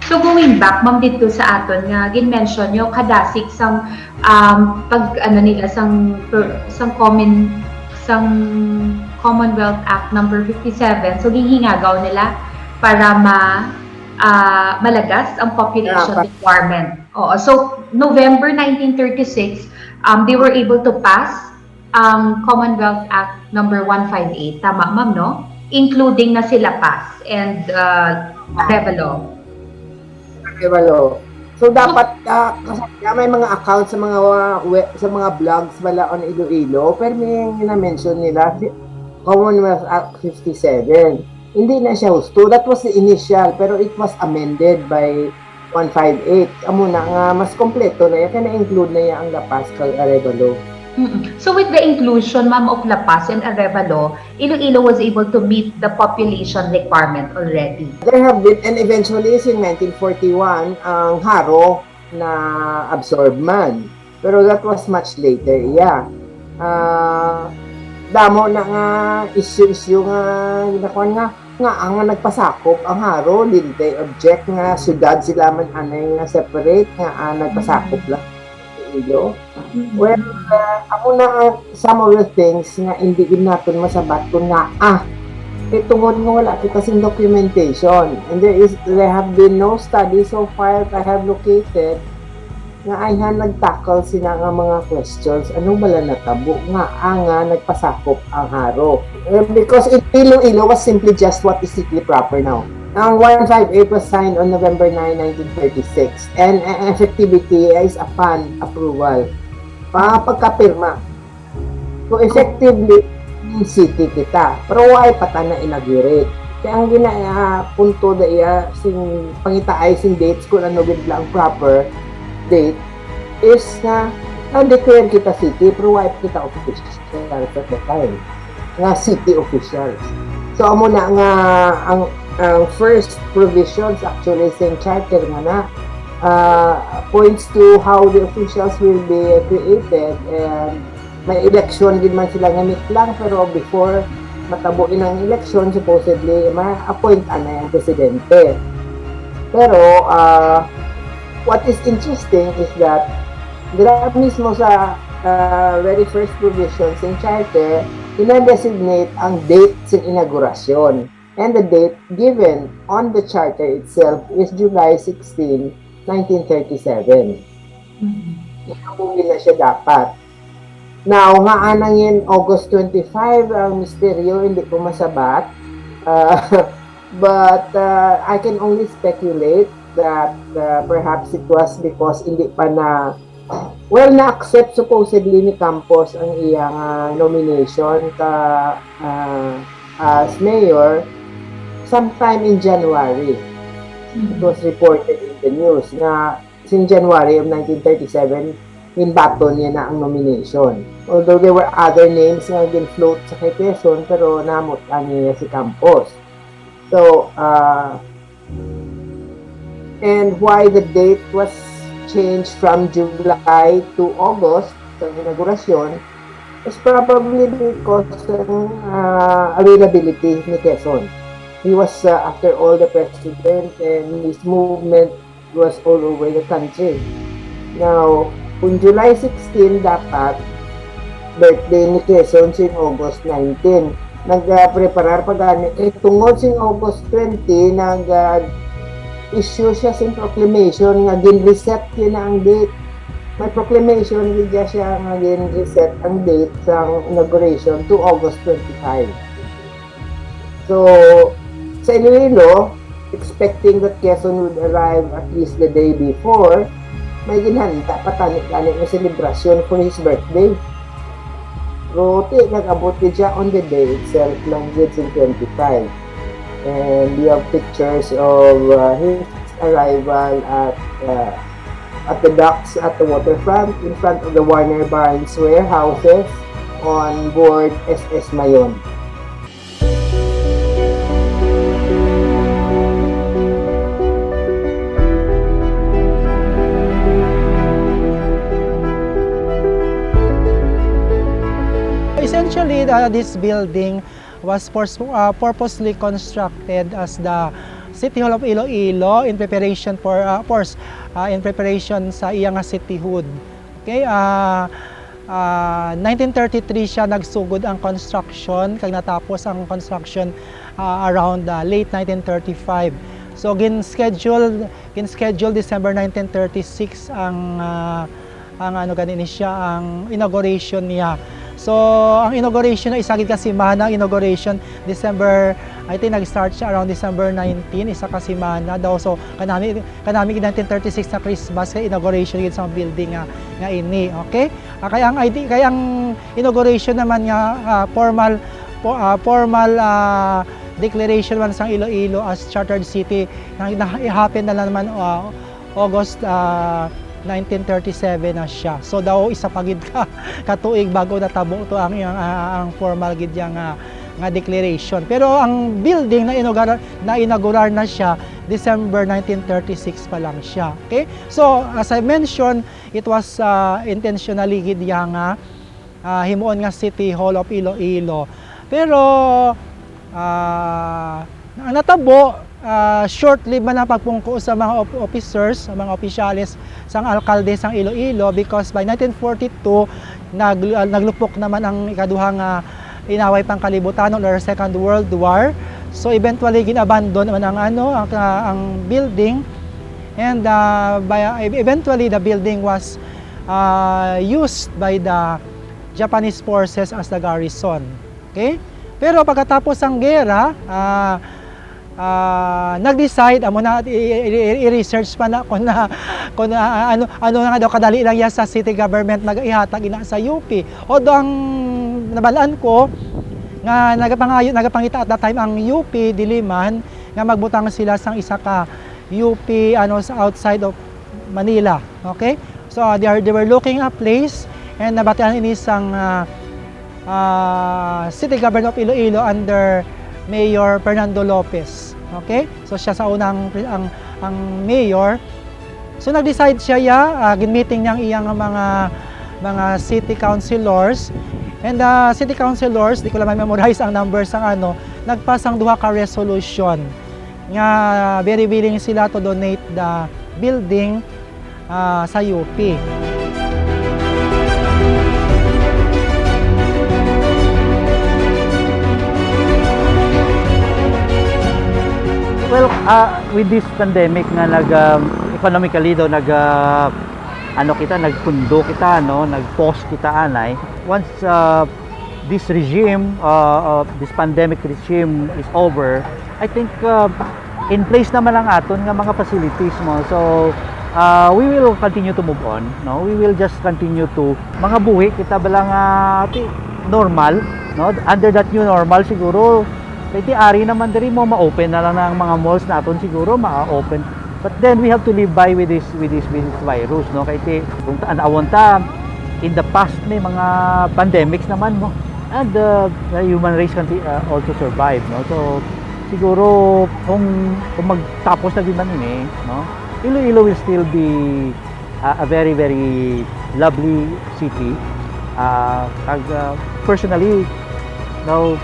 So going back, ma'am, dito sa aton nga gin-mention nyo, kadasig sang um, pag ano nila sang sang common sang Commonwealth Act number fifty-seven, so ginhingagaw nila para ma ah, malagas ang population Dapat. requirement. Oo, so November nineteen thirty-six, um, they were able to pass ang Commonwealth Act number one five eight. Tama, ma'am, no? Including na sila Paz and uh, Arevalo. Arevalo. So, dapat, ah, kasi nga may mga account sa mga, uh, we- sa mga blogs bala on Iloilo, pero may na-mention nila si Commonwealth Act fifty-seven. Hindi na siya husto. That was the initial, pero it was amended by one five eight. Amo na nga mas kompleto na iya, kay na-include na iya ang La Paz kag Arevalo. Mm-mm. So with the inclusion, ma'am, of La Paz and Arevalo, Iloilo was able to meet the population requirement already. There have been, and eventually, since nineteen forty-one, ang Jaro na-absorb man. Pero that was much later, iya. Ah, damo na nga issue-issue nga ginakuan nga, nga ang nagpasakop ang Jaro, dili kay object nga syudad sila man anay nga separate, nga ang nagpasakop lang Iloilo. Well, uh, amo na ang some of the things nga hindi gid naton masabat kung ngaa. Kay tungod nga wala kita sing documentation, and there is there have been no studies so far that I have located nga ayhan nag-tackle sina nga mga questions. Ano bala natabo nga nga nagpasakop ang Jaro? Eh, because Iloilo was simply just what is city proper now. Ang one five eight was signed on November nine, nineteen thirty-six, and ang effectivity is upon approval. Pa pagkapirma. So, effectively, city kita. Pero why pa ta na-inaugurate? Kaya ang gina ah, punto da iya sing pangitaay sing dates kung ano gid lang proper date is nga na-declare kita city, pero why pa kita official at the time nga city officials. So, amo na nga ang, ang first provisions actually sa charter nga na uh, points to how the officials will be created, and may election gid man sila nga meet lang, pero before matabo inang election, supposedly ma-appoint anay ang presidente. Pero uh, what is interesting is that dira mismo sa uh, very first provision sa charter, ina-designate ang date sa inaugurasyon. And the date given on the charter itself is July sixteen, nineteen thirty-seven. Mm-hmm. Amo na siya dapat. Now, nga anang in August twenty-five ang misteryo, hindi ko masabat. Uh, but uh, I can only speculate that uh, perhaps it was because hindi pa na, well, na-accept supposedly ni Campos ang iyang uh, nomination ka uh, as mayor sometime in January. It was reported in the news nga since January of nineteen thirty-seven, ginbaton niya na ang nomination. Although there were other names nga gin-float sa kay Quezon, pero namut-an niya si Campos. So, uh, and why the date was changed from July to August sa inaugurasyon is probably because ng uh, availability ni Quezon. He was, uh, after all, the president, and his movement was all over the country. Now, kung July sixteen dapat, birthday ni Quezon sing August nineteen. Nagpreparar pa gani kay tungod sing August twenty, nag-issue siya sing proclamation nga gin-reset niya na ang date. May proclamation gid siya nga gin-reset ang date sang inauguration to August twenty-five. So, sa Iloilo, expecting that Quezon would arrive at least the day before, may ginhanda pa tani gani nga celebration for his birthday. Pero ti, nag-abot gid siya on the day itself lang gid sa twenty-five. And we have pictures of uh, his arrival at uh, at the docks at the waterfront in front of the Warner Barnes warehouses on board S S Mayon. Isang Actually, uh, this building was pers-, uh, purposely constructed as the City Hall of Iloilo in preparation for, uh, of course, uh, in preparation sa iya nga cityhood. Okay, ah, ah, nineteen thirty-three siya nagsugod ang construction, kag natapos ang construction, ah, around, ah, late nineteen thirty-five. So, gin-schedule, gin-schedule December nineteen thirty-six ang, ah, ang ano gani ni siya, ang inauguration niya. So, ang inauguration na isa gid ka semana, ang inauguration December, I think nag-start siya around December nineteen, isa ka semana daw. So, kanami, kanami gid nineteen thirty-six na Christmas, kay inauguration gid sa building nga, nga ini, okay? Ah, kay ang I D, kay ang inauguration naman nga, ah, formal, po, ah, formal, ah, declaration man sang Iloilo as chartered city, na, na, i-happen na lang naman, ah, August, ah, nineteen thirty-seven na siya. So, daw isa pa gid ka, ka tuig bago natabo to ang, ang, ah, ang formal gid yang, ah, nga declaration. Pero ang building na inaugurar, na inaugurar na siya December nineteen thirty-six pa lang siya. Okay? So, as I mentioned, it was, ah, intentionally gid yang, ah, ah, himuon nga City Hall of Iloilo. Pero, ah, ang natabo, ah, short-lived man ang pagpungko sa mga op-, officers, sa mga opisyales sang alkalde sang Iloilo, because by nineteen forty-two, nag-, ah, naglupok naman ang ikaduha nga inaway pangkalibutanon or Second World War. So, eventually, gin-abandon naman ang, ano, ang, ah, ang building. And, ah, by, eventually, the building was, ah, used by the Japanese forces as the garrison. Okay? Pero pagkatapos sang gera, ah, ah, nag-decide, amo na, i-, i-, i-, i-research pa na kung na, kung na, ano, ano na nga daw kadali lang ya sa city government nag-ihatag ina sa U P. Although ang nabalaan ko nga nagapangayo, nagapangita at that time ang U P Diliman nga magbutang sila sang isa ka U P, ano, sa outside of Manila. Okay? So, uh, they are, they were looking a place, and nabatian ini sang, uh, uh, City Government of Iloilo under Mayor Fernando Lopez. Okay? So, siya sa unang ang, ang mayor. So, nag-decide siya, ya, uh, gin-meeting niya ang iyang mga, mga city councilors. And, uh, city councilors, di ko lang ma-memorize ang number sang, ano, nagpas ang duha ka resolution nga very willing sila to donate the building, ah, sa U P. Well, ah, with this pandemic nga nag, um, economically daw nag, ah, ano kita, nagpundo kita, no, nag-pause kita anay. Once, ah, this regime, uh, uh, this pandemic regime is over, I think, uh, in place naman ang aton nga mga facilities mo. So, uh, we will continue to move on, no? We will just continue to mga buhi kita bala nga ti normal, no? Under that new normal siguro, kay ti ari naman diri mo ma-open na lang ang mga malls naton siguro ma-open. But then we have to live by with this, with this, with this virus, no? Kay ti, kung ta-, an-awon ta, in the past may mga pandemics naman mo. And, uh, the human race can, uh, also survive, no? So, siguro kung, kung magtapos na din man ini, no? Iloilo will still be, uh, a very, very lovely city. Uh, kag, uh, personally, now,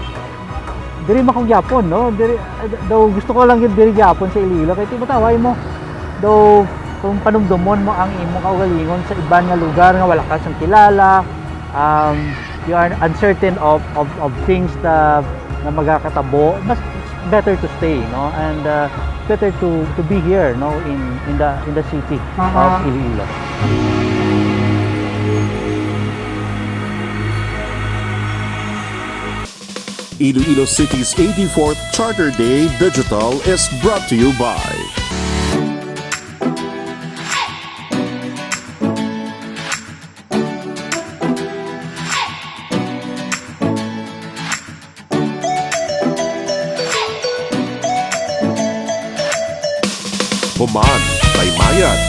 diri man ko gyapon, no? Diri, daw gusto ko lang gyud diri gyapon sa Iloilo. Kay ti mataway mo, daw kung panumdomon mo ang imong kaugalingon sa iban nga lugar nga wala ka sang kilala, um, you are uncertain of, of, of things na, na magakatabo, mas better to stay, no? And, uh, better to, to be here, no? In, in the, in the city of Iloilo. Iloilo City's eighty-fourth Charter Day Digital is brought to you by Human Baymayan.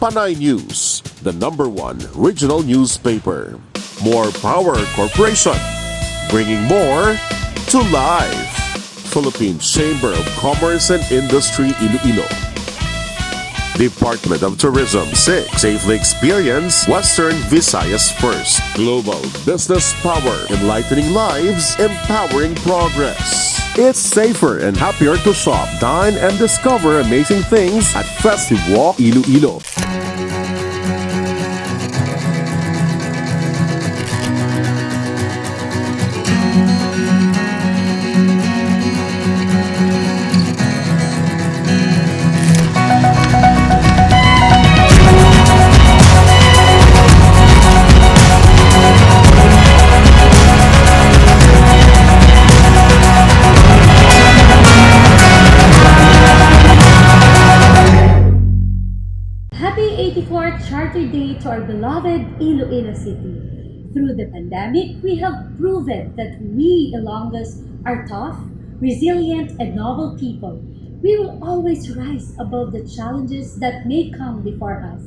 Panay News, the number one regional newspaper. More Power Corporation, bringing more to life. Philippine Chamber of Commerce and Industry Iloilo. Department of Tourism six. Safely experience Western Visayas First. Global business power, enlightening lives, empowering progress. It's safer and happier to shop, dine, and discover amazing things at Festive Walk Iloilo. Happy eighty-fourth Charter Day to our beloved Iloilo City. Through the pandemic, we have proven that we Ilonggos are tough, resilient, and noble people. We will always rise above the challenges that may come before us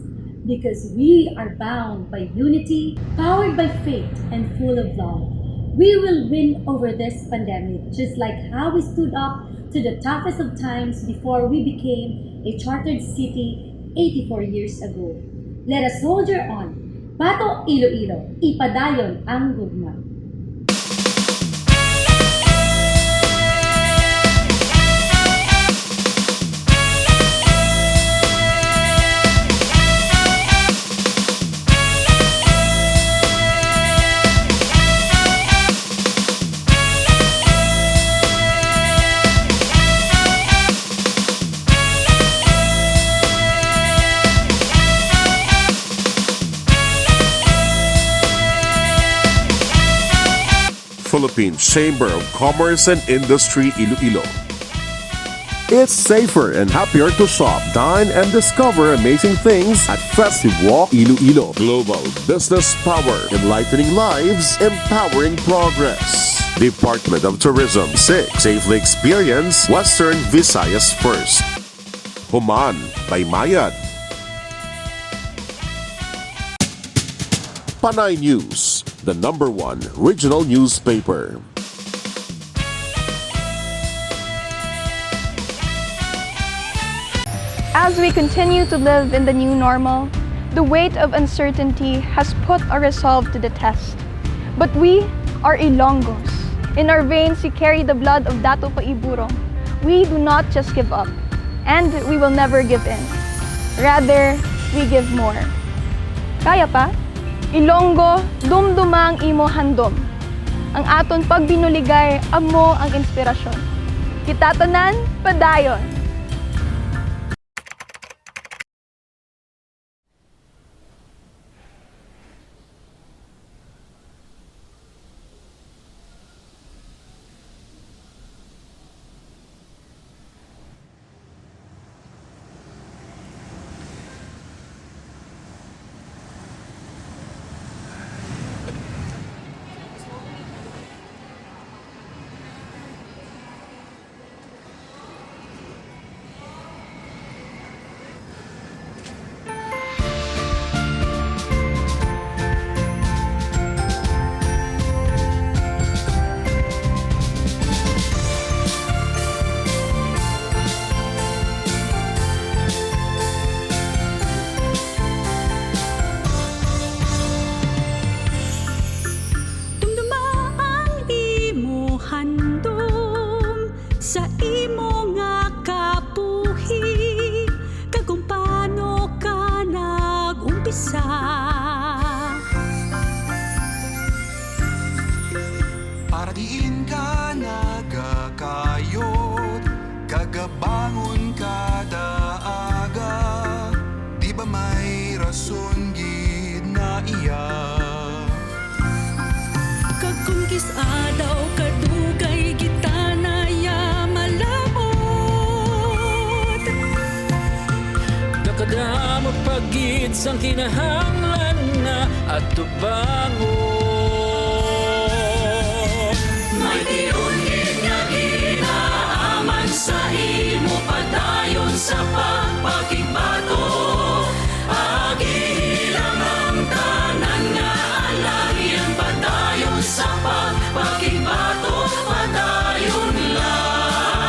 because we are bound by unity, powered by faith, and full of love. We will win over this pandemic, just like how we stood up to the toughest of times before we became a chartered city eighty-four years ago. Let us soldier on. Bato Iloilo, ipadayon ang gugma. Philippine Chamber of Commerce and Industry Iloilo. It's safer and happier to shop, dine, and discover amazing things at Festive Walk Iloilo. Global business power, enlightening lives, empowering progress. Department of Tourism six. Safely experience Western Visayas First. Human, Baymayad. Panay News, the number one regional newspaper. As we continue to live in the new normal, the weight of uncertainty has put our resolve to the test. But we are Ilonggos. In our veins, we carry the blood of Dato Paiburong. We do not just give up, and we will never give in. Rather, we give more. Kaya pa? Ilonggo, dumduma ang imo handom. Ang aton pagbinuligay amo ang inspirasyon. Kita tanan, padayon! Dumduma ang imo handom sa imo nga kabuhi, kag kung paano ka nag-umpisa. Para diin ka nagakayod, kag gabangon kada aga, di ba may rason gid na iya? Kag kon kis-a daw kadugay kita na iya malabot, nakadamo pa gid sang kinahanglan nga atubangon. May tion gid nga ginaaman sa imo padayon sa pagpakigbato. Agi hilang ang tanan nga alagyan, padayon sa pagpakigbato, padayon lang,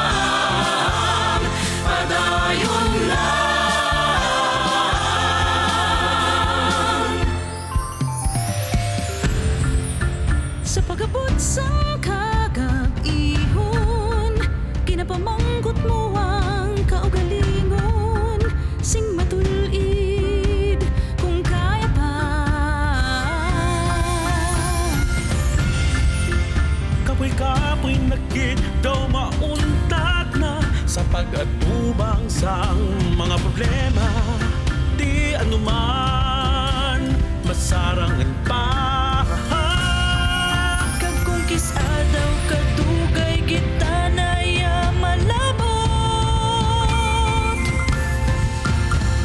padayon lang. Ang mga problema, di anuman masarangan pa. Kag kung kis-a daw kadugay kita naya malabot,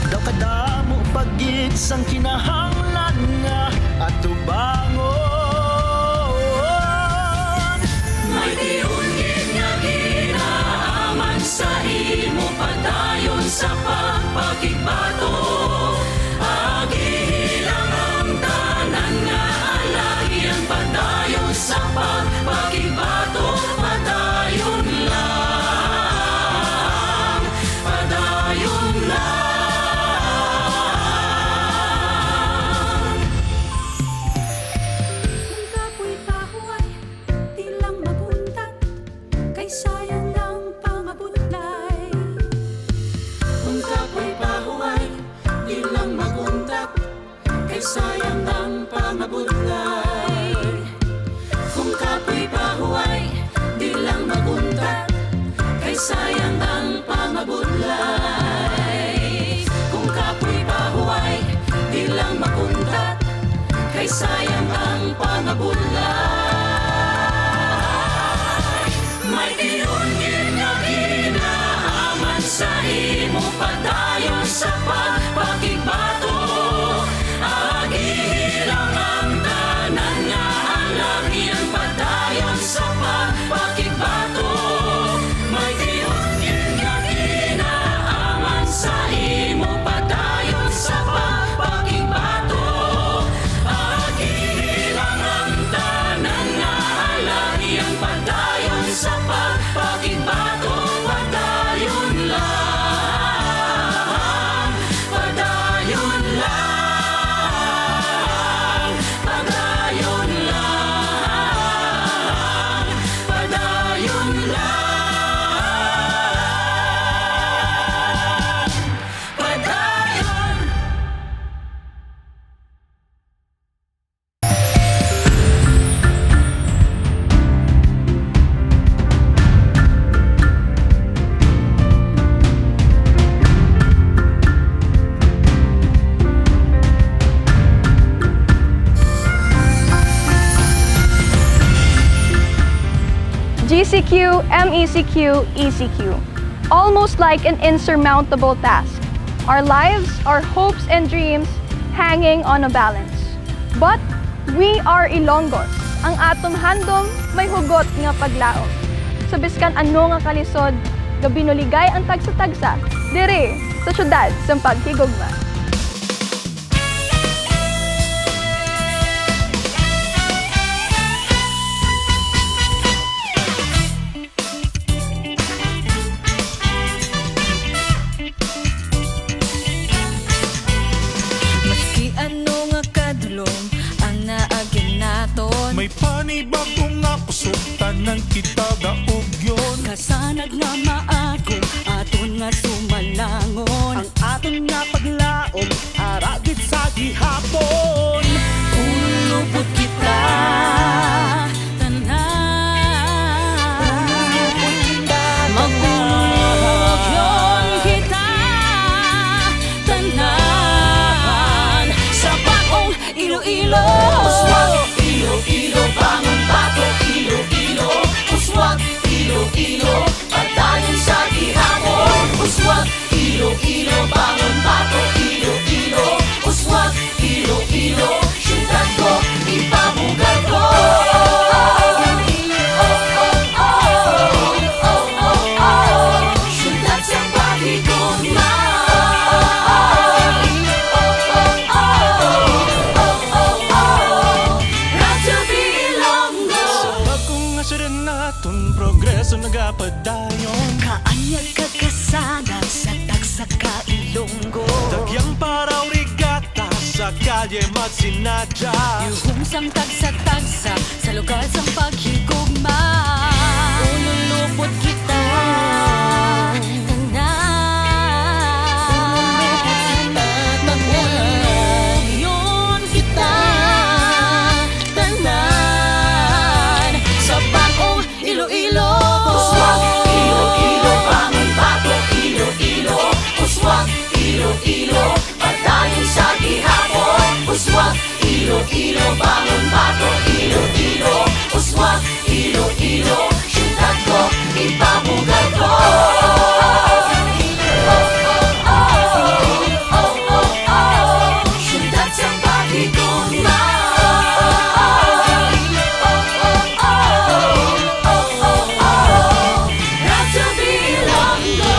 daw kadamo pa gid sang kinahanglan nga atubangon. May tion gid nga ginaaman sa imo padayon sa pagpakigbato. Agi hilang ang tanan nga alagian padayon sa pagpakigbato. Padayon lang, padayon lang. Kung kapoy pahuway, di lang maguntat, kay sayang ang pangabudlay. Kung kapoy pahuway, di lang maguntat, kay sayang ang pangabudlay. Kung kapoy pahuway, di lang maguntat, kay sayang ang pangabudlay. Kung kapoy pahuway, di lang maguntat, kay sayang ang pangabudlay. May tion gid nga ginaaman sa imo padayon sa pagpakigbato. Agi hilang ang tanan nga alagian padayon sa pagpakigbato. May tion gid nga ginaaman sa imo padayon sa pagpakigbato. Agi hilang ang tanan nga alagian padayon sa pagpakigbato. Padayon lang, padayon lang, padayon lang, padayon lang, padayon. G C Q, M E C Q, E C Q. Almost like an insurmountable task. Our lives, our hopes and dreams hanging on a balance. But we are Ilonggos. Ang aton handom may hugot nga paglaom. Sa biskan ano nga kalisod, gabinuligay ang tagsa-tagsa diri sa siyudad sang paghigugma. Maski ano nga kadulom ang naagi naton, may panibag-o nga kusog, tanan kita daugyon. Kasanag nga maagom aton nga sumalangon, ang aton nga paglaom ara gid sa gihapon. Ululupod kita tanan. Magulugyon kita tanan sa bag-ong Iloilo. Uswag Iloilo, bangon bato Iloilo. Uswag Iloilo, padayon sa gihapon. Uswag Iloilo, bangon bato Iloilo. Uswag Iloilo, siyudad ko, ipabugal ko. Siyudad sa paghigugma. Radyo Bilonggo. Sa bag-o nga siyudad naton, progreso nagapadayon. Kaanyag kag kasanag sa tagsa ka Ilonggo. Tagyang paraw, regata sa kalye, magsinadya. Yuhong sang tagsa-tagsa sa lugar sang paghigugma. Ululupod kita tanan. Ululupod kita tanan sa bag-ong Iloilo. Uswag Iloilo, bangon bato Iloilo. Iloilo, bangon bato, Iloilo, uswag, Iloilo, siyudad ko, ipabugal ko. Siyudad sang paghigot na. Radyo Bilanggo.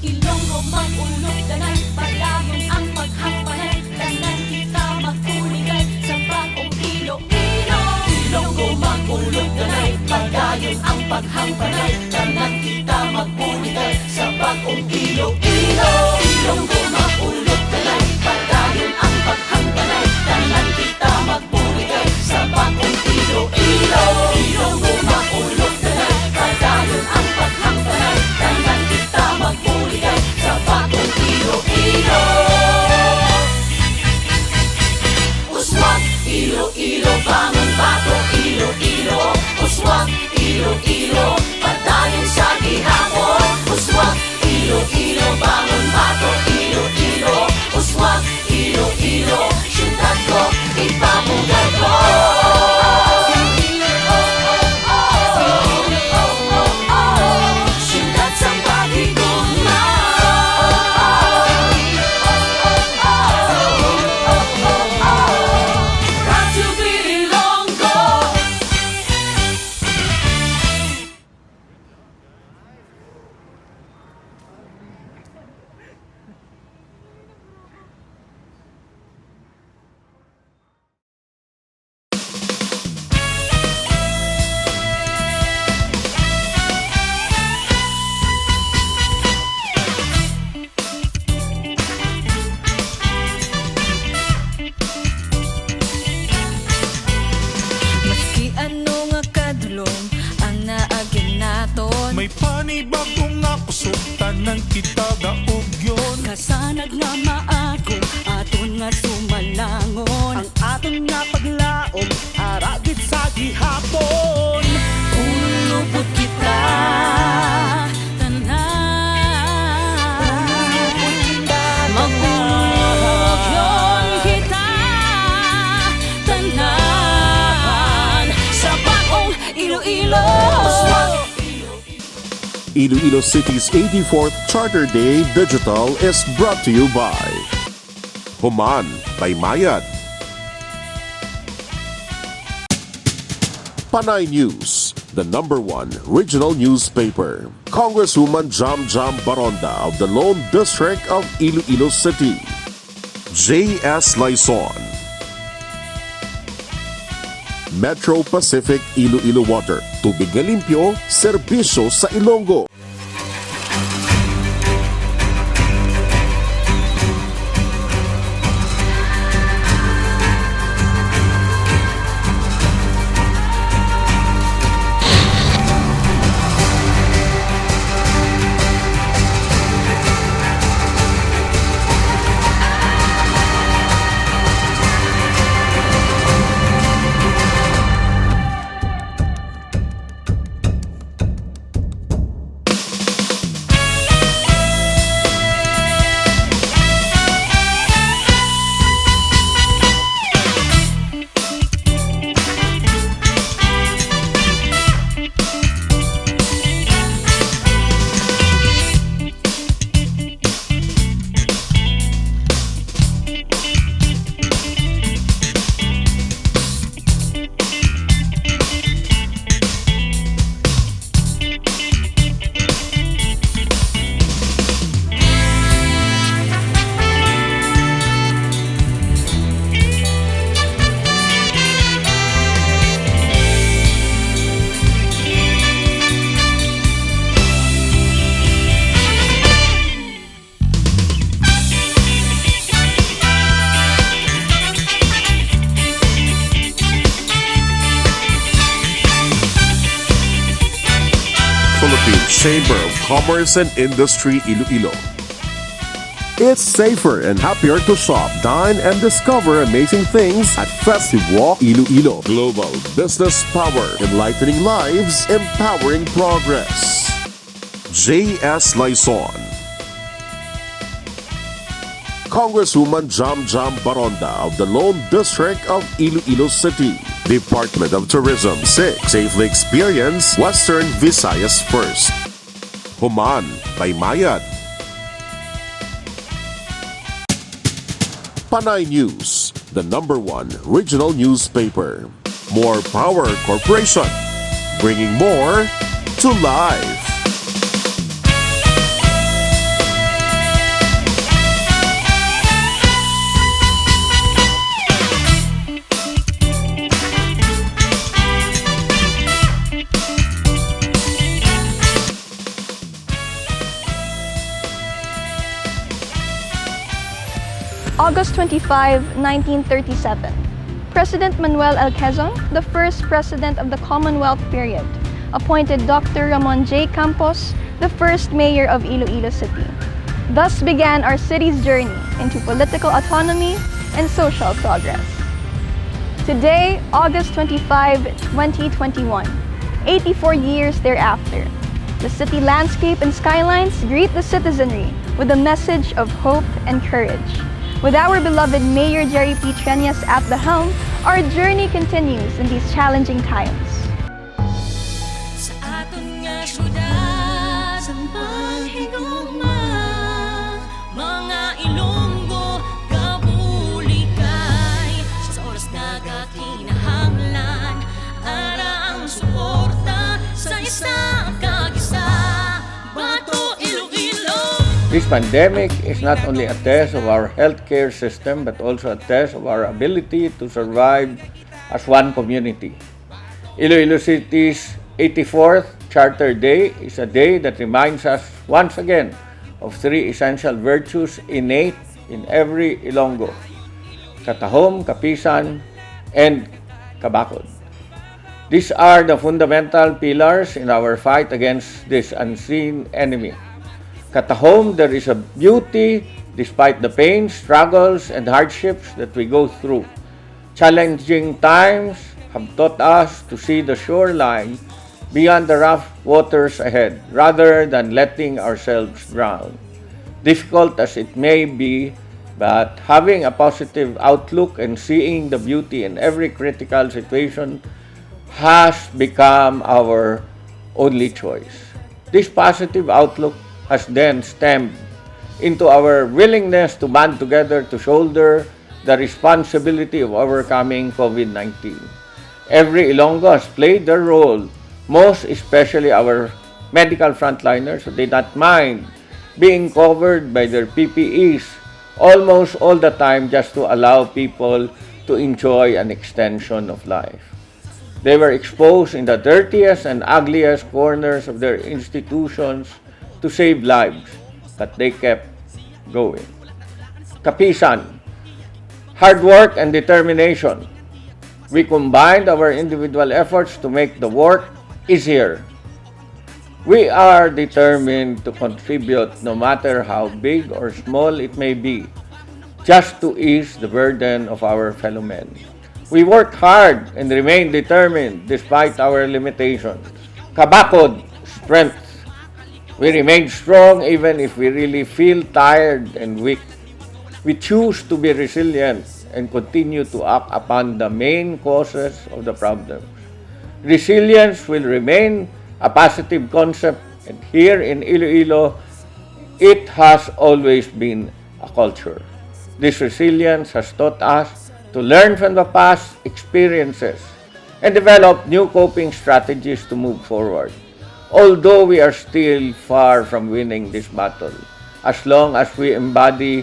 Ilonggo, mag-ulog, danay, padayon ang paghangpanay, tanan kita magbuligay sa bag-ong Iloilo. Ilonggo, mag-ulog, danay, padayon ang paghangpanay, tanan kita magbuligay sa bag-ong Iloilo. Ilonggo, mag-ulog, danay, padayon ang paghangpanay, tanan kita magbuligay sa bag-ong Iloilo. Ilonggo, mag-ulog, danay, padayon ang paghangpanay, tanan kita magbuligay sa bag-ong Iloilo. Uswag, Iloilo, bangon bato, Iloilo. Uswag, Iloilo, padayon sa gihapon. Uswag, Iloilo, bangon bato, Iloilo. Uswag, Iloilo, siyudad ko, ipabugal ko. Siyudad sang paghigugma. Radyo Bilonggo. Maski ano nga kadulom ang naagyan naton, may panibag-o nga kusog, tanan kita daugyon. Kasanag nga maagom aton nga sumalangon, ang aton nga paglaom ara gid sa gihapon. Kung lupot kita, tanan. Mag-ulugyon kita, tanan, sa bag-ong Iloilo. Iloilo City's eighty-fourth Charter Day Digital is brought to you by Human by Mayad. Panay News, the number one regional newspaper. Congresswoman Jam Jam Baronda of the Lone District of Iloilo City. J S Laison. Metro Pacific Iloilo Water, tubig nga limpyo, serbisyo sa Ilonggo. Philippine Chamber of Commerce and Industry Iloilo. It's safer and happier to shop, dine, and discover amazing things at Festive Walk Iloilo. Global Business Power, enlightening lives, empowering progress. J S Laison. Congresswoman Jam Jam Baronda of the Lone District of Iloilo City. Department of Tourism six. Safely experience Western Visayas First. Human kay Mayad. Panay News, the number one regional newspaper. More Power Corporation, bringing more to life. August twenty-five, nineteen thirty-seven. President Manuel L. Quezon, the first president of the Commonwealth period, appointed Doctor Ramon J. Campos the first mayor of Iloilo City. Thus began our city's journey into political autonomy and social progress. Today, August twenty-five, twenty twenty-one, eighty-four years thereafter, the city landscape and skylines greet the citizenry with a message of hope and courage. With our beloved Mayor Jerry P. Treñas at the helm, our journey continues in these challenging times. Sa aton nga syudad, sa paghigugma, mga Ilonggo, kabulikay, sa oras nga kinahanglan, ara ang suporta sa isa kag isa. Bato Iloilo. This pandemic is not only a test of our healthcare system but also a test of our ability to survive as one community. Iloilo City's eighty-fourth Charter Day is a day that reminds us once again of three essential virtues innate in every Ilonggo: katahom, kapisan, and kabakod. These are the fundamental pillars in our fight against this unseen enemy. Katahom, there is a beauty despite the pain, struggles, and hardships that we go through. Challenging times have taught us to see the shoreline beyond the rough waters ahead rather than letting ourselves drown. Difficult as it may be, but having a positive outlook and seeing the beauty in every critical situation has become our only choice. This positive outlook has then stemmed into our willingness to band together to shoulder the responsibility of overcoming COVID nineteen. Every Ilonggo has played their role, most especially our medical frontliners who did not mind being covered by their P P Es almost all the time just to allow people to enjoy an extension of life. They were exposed in the dirtiest and ugliest corners of their institutions to save lives, but they kept going. Kapisan, hard work and determination. We combined our individual efforts to make the work easier. We are determined to contribute, no matter how big or small it may be, just to ease the burden of our fellow men. We work hard and remain determined despite our limitations. Kabakod, strength. We remain strong even if we really feel tired and weak. We choose to be resilient and continue to act upon the main causes of the problem. Resilience will remain a positive concept, and here in Iloilo, it has always been a culture. This resilience has taught us to learn from the past experiences and develop new coping strategies to move forward. Although we are still far from winning this battle, as long as we embody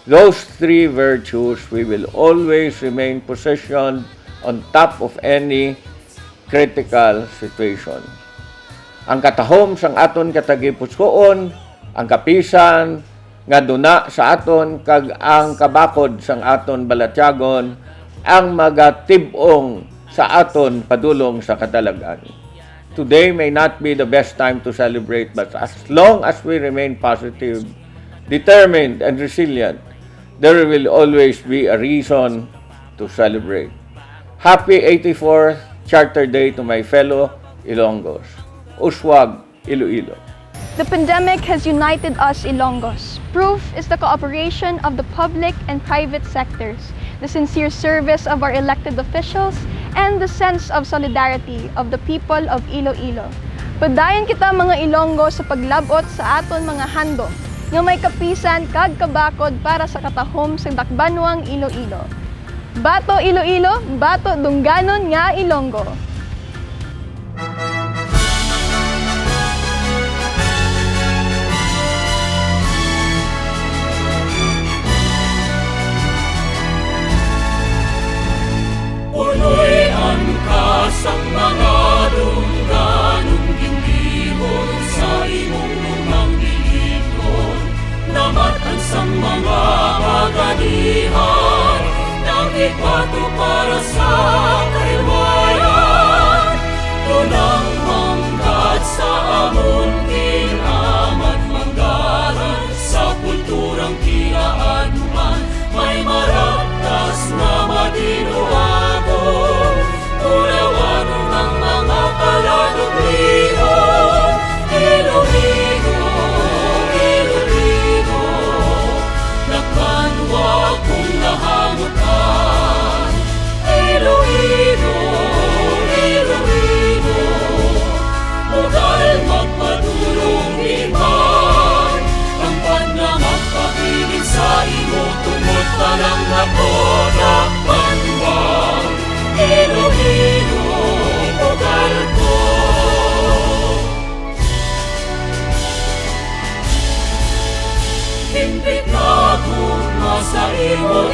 those three virtues, we will always remain positioned on top of any critical situation. Ang katahom sang aton katagipusoon, ang kapisan nga duna sa aton, kag ang kabakod sang aton balatyagon ang magatib-ong sa aton padulong sa kadalag-an. Today may not be the best time to celebrate, but as long as we remain positive, determined, and resilient, there will always be a reason to celebrate. Happy eighty-fourth Charter Day to my fellow Ilonggos. Uswag, Iloilo. The pandemic has united us Ilonggos. Proof is the cooperation of the public and private sectors, the sincere service of our elected officials, and the sense of solidarity of the people of Iloilo. Padayon kita, mga Ilonggo, sa paglab-ot sa aton mga handom nga may kapisan kag kabakod para sa katahom sa dakbanwang Iloilo. Bato Iloilo, bato dungganon nga Ilonggo. Punoy-an ka sang mga dungganon, ginlibon sa imong lumang bilibon, namatan sang mga paganihan, naghibato para sa kaliwayan. Tunang manggad sa amon kinaaman, manggaran sa kulturang kinaaduman, may maragtas nga madinuagon. Ulawanon ang mga palanublion. Iloilo, Iloilo, dakbanwa kong nahangutan. Iloilo, Iloilo, bugal magpadulong iban. Ang banwa magpabilin sa imo, tungod pa lang ako dakbanwa. Iloilo, bugal ko. Hindi ka gugma sa imo